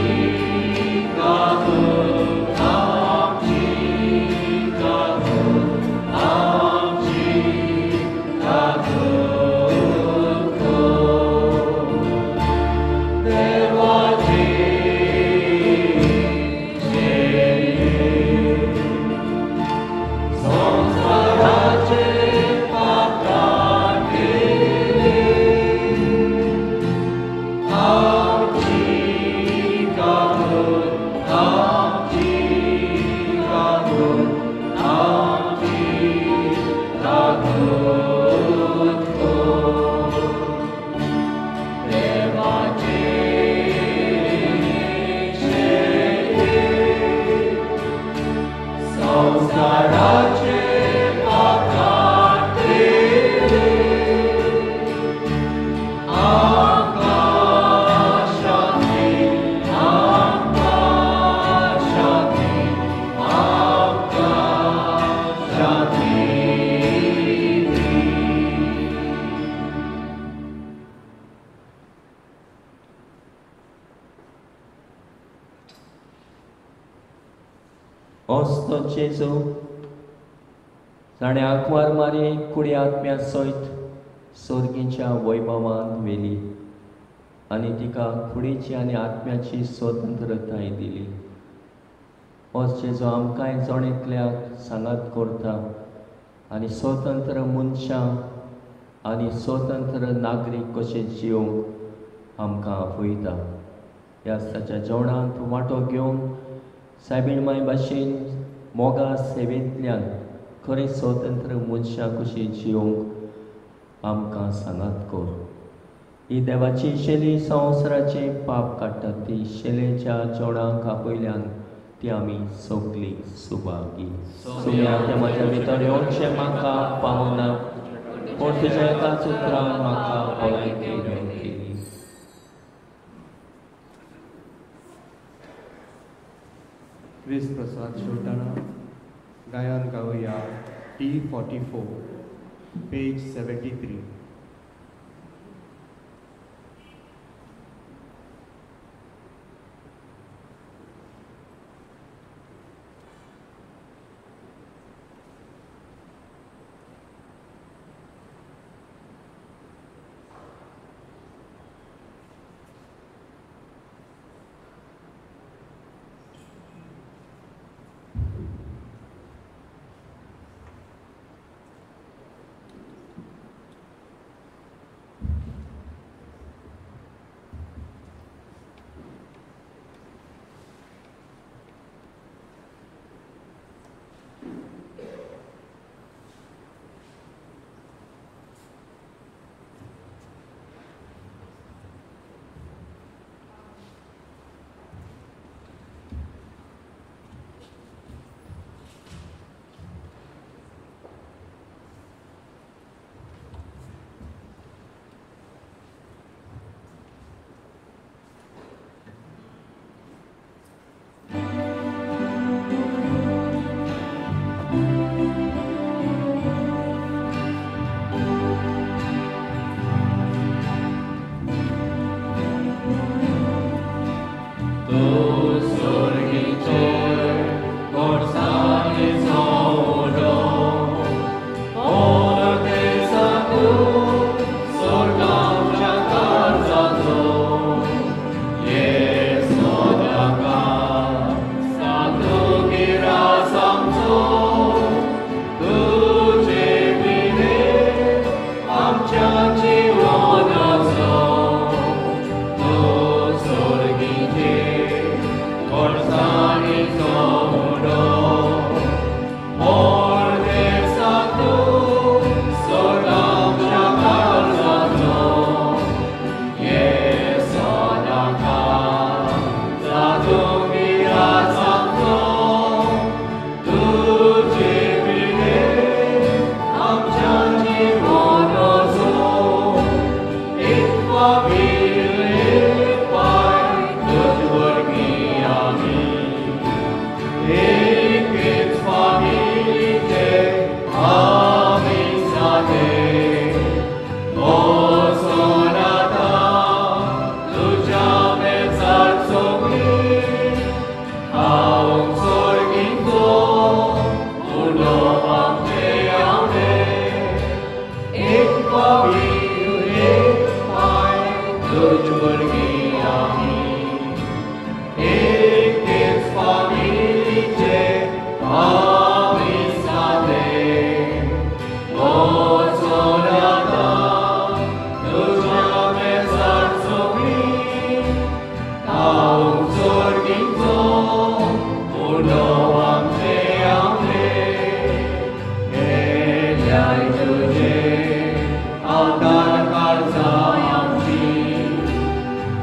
होच तो जेजू ताणें आंकवार मारी कुडी आत्म्या सयत सोर्गीच्या वैभवान व्हेली आनी तिका कुडीची आनी आत्म्याची स्वतंत्रताय दिली. होच जेजू आमकांय जण एकल्याक सांगात करता आनी स्वतंत्र मनशां आनी स्वतंत्र नागरीक कशें जियोंक आमकां आपयता. ह्या ताच्या जेवणांत वांटो घेवन सायबीण माय भाशेन मोगा सेवेंतल्यान खरें स्वतंत्र मनशां कशीं जियोंक आमकां सांगात कर. ही देवाची शेली संवसाराचें पाप काडटा ती शेलेच्या जेवणाक आपयल्यान ती आमी सगळीं सुभागी. सुम्या तें म्हज्या भितर येवचें म्हाका पावना, पूण तुज्या एकाच उतरान म्हाका भलायकी मेळटली. क्रिस्त प्रसाद शेवटाना गायन गावया T44 page 73.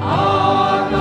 Altar,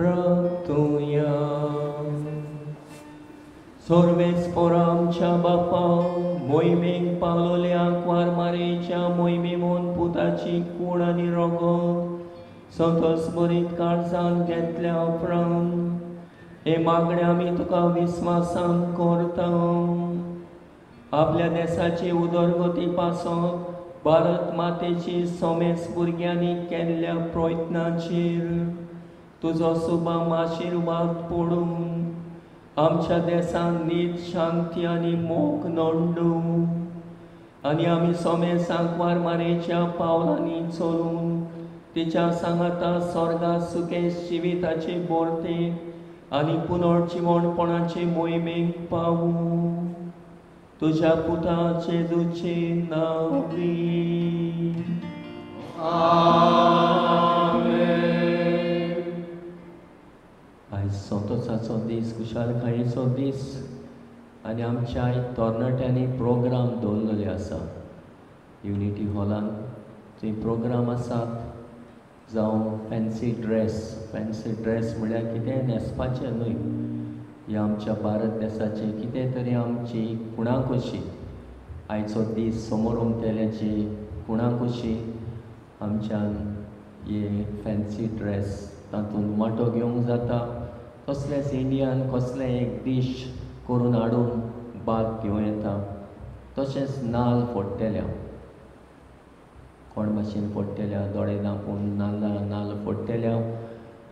प्राप्तुया. सर्वेस्पर आमच्या बापा मोहिमेक पावलोल्या आंकवार मारेच्या मोहिमेमोन पुताची कूड आनी रगत संतोस बरीत काळजान घेतल्या उपरांत हे मागणे आमी तुका विस्वासान करता. आपल्या देसाची उदरगती पासत भारत मातेची समेस भुरग्यांनी केल्ल्या प्रयत्नांचेर तुजो सुबाम आशिर्वाद पडून आमच्या देसान नीत शांती आनी मोग नंडू आनी आमी समेस आंकवार मारेच्या पावलांनी चलून तिच्या सांगाता स्वर्गा सुकेश जिविताचे बोरते आनी पुनर्जिवणपणाचे मोहिमेक पावूं. तुझ्या पुता जेजूचे नांवी. आमेन. आयज संतोसाचो दीस, खुशालकायेचो दीस आनी आमच्या तरणाट्यांनी प्रोग्राम दवरलेले आसा युनिटी हॉलान. थंय प्रोग्राम आसात जावं फॅन्सी ड्रेस. फॅन्सी ड्रेस म्हळ्यार कितें न्हेसपाचें न्हय, ह्या आमच्या भारत देसाची कितें तरी आमची खुणा कशी आयचो दीस समोर उमतेल्याची खुणा कशी आमच्यान हे फॅन्सी ड्रेस तातूंत वांटो घेवंक जाता. तसलेंच इंडियान कसलें एक डीश करून हाडून भाग घेवं येता. तशेंच नाल्ल फोडटेल्या कोण भाशेन फोडटेल्या दोळे धांपून नाल्ल फोडटेल्या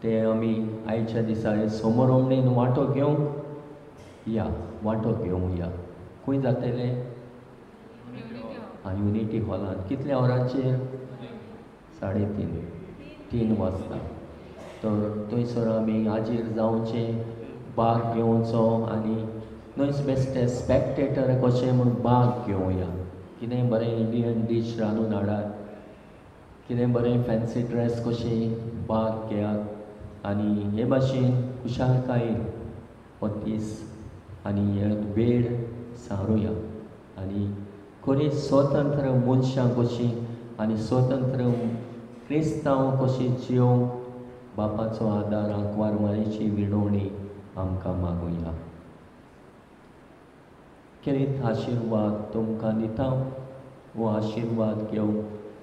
ते आमी आयच्या दिसा समोरमणेन वांटो घेवंक या, वांटो घेवंक या. खंय जातलें? युनिटी हॉलान. कितल्या वरांचेर? 3:30, 3 वाजता. तर थंयसर आमी हाजीर जावचें, भाग घेवचो आनी न्हय बेश्टे स्पॅक्टेटर कशें म्हूण भाग घेवया. कितें बरें इंडियन डीश रांदून हाडात, कितें बरें फॅन्सी ड्रेस कशें भाग घेयात आनी हे भाशेन खुशालकायेन हो दीस आनी हे वेळ सारुया आनी खरी स्वतंत्र मनशां कशीं आनी स्वतंत्र क्रिस्तांव कशी जियोंक बापाचो आदार आंकवार मारीची विणवणी आमकां मागुया. खेरीत आशिर्वाद तुमकां दिता, हो आशिर्वाद घेवन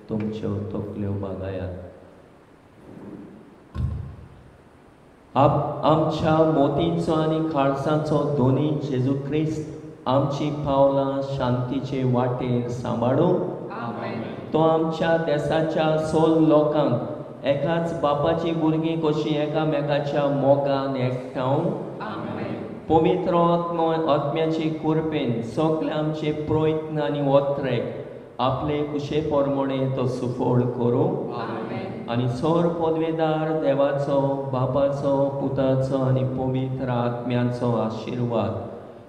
तुमच्यो तकल्यो बागायात. आमच्या मोतींचो आनी खाळसाचो दोनी जेजू क्रिस्त आमची पावलां शांतीचे वाटेर सांबाळूं. तो आमच्या देसाच्या सोल लोकांक एकाच बापाची भुरगीं कशीं एकामेकाच्या मोगान एकठांव पवित्र आत्म्याची कृपेन सगळे आमचे प्रयत्न आनी ओत्रेक आपले कुशे प्रमाणे तो सुफळ करूं आनी सर पदवेदार देवाचो बापाचो पुताचो आनी पवित्र आत्म्याचो आशिर्वाद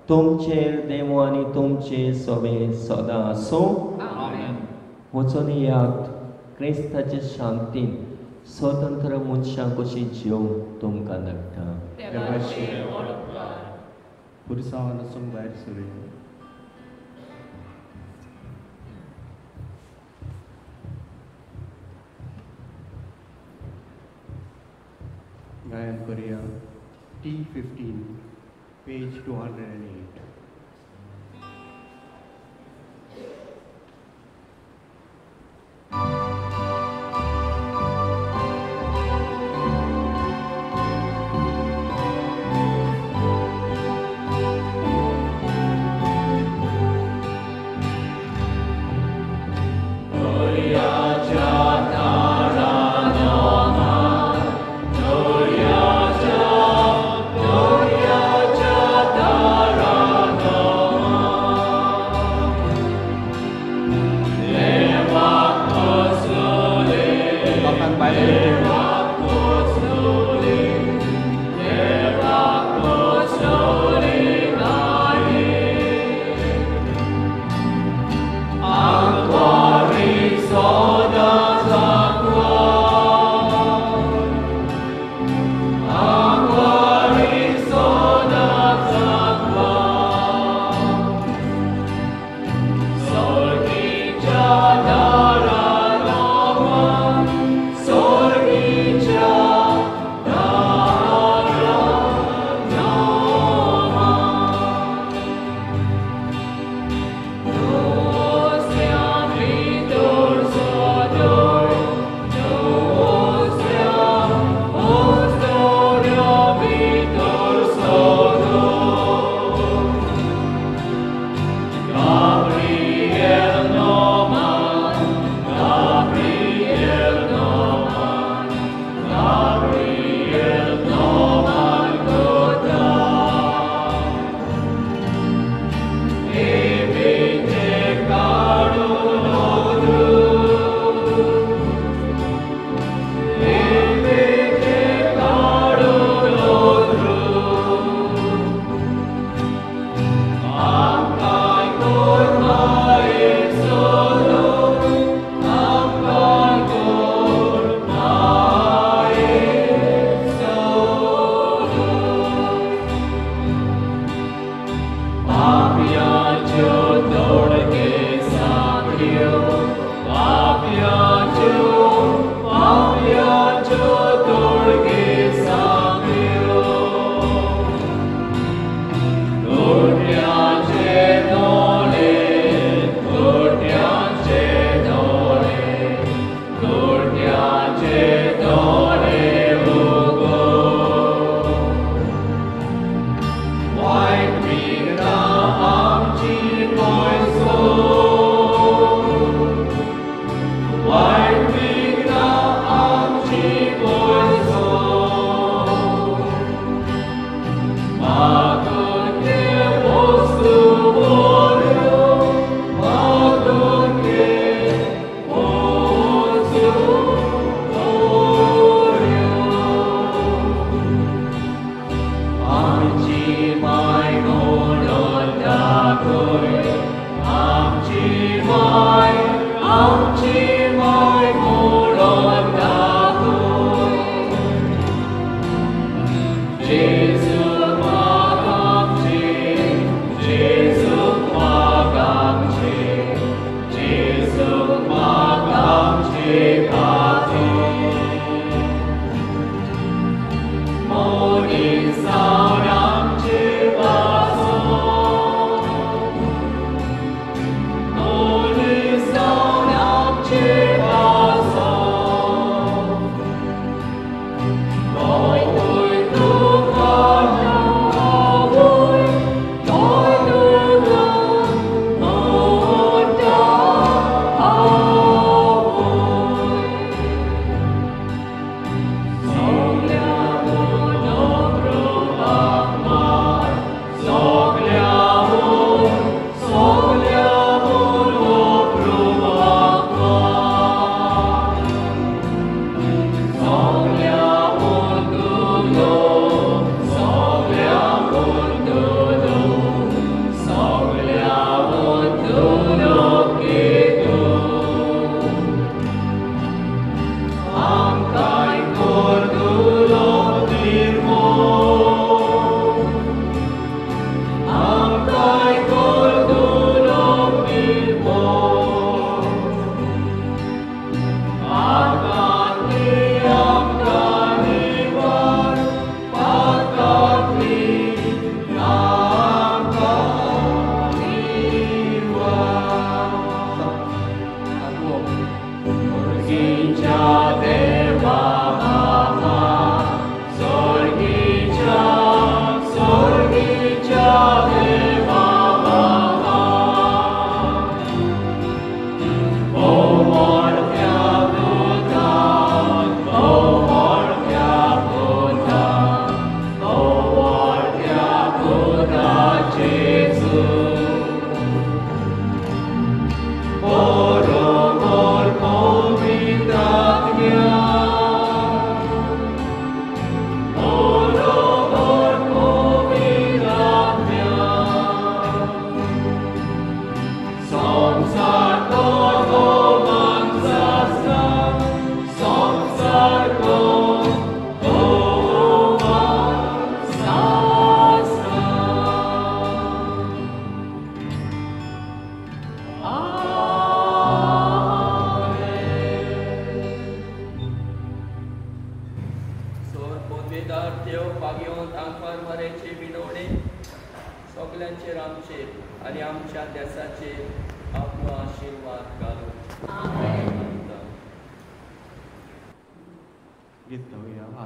तुमचेर देवो आनी तुमचे सवे सदां आसूं. वचून येयात क्रिस्ताचे शांतीन स्वतंत्र मनशां कशी जियोवंक तुमकां धाडटा. पुरसांवान वचूंक भायर सरुया. गायन करूया T15 page 208. Sorgi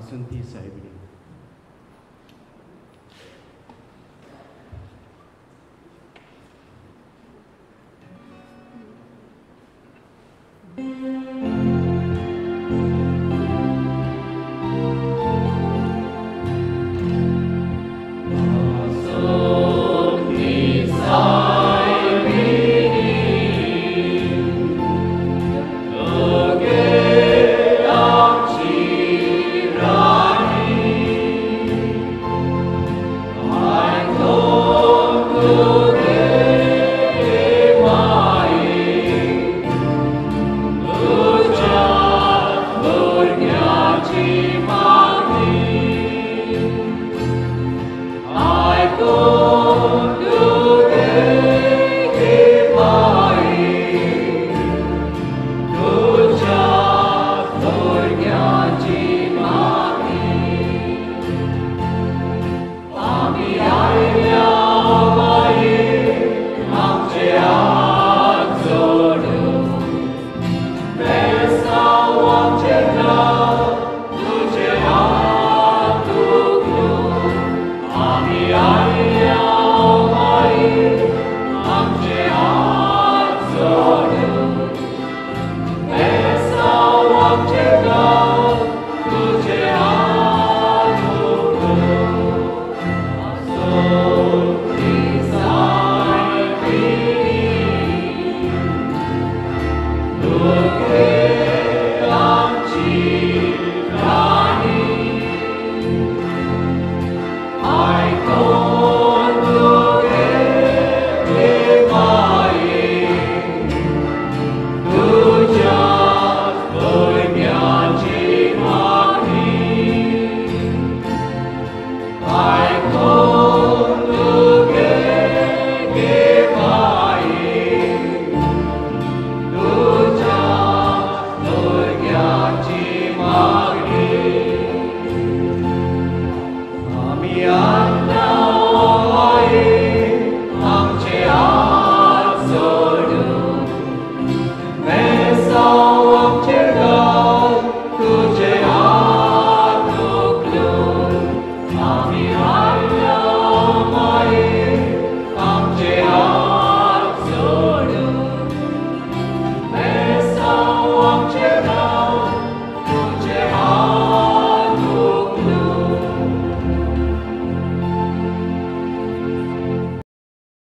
आसुंती साहेबणी. तुझ्या भुरग्याची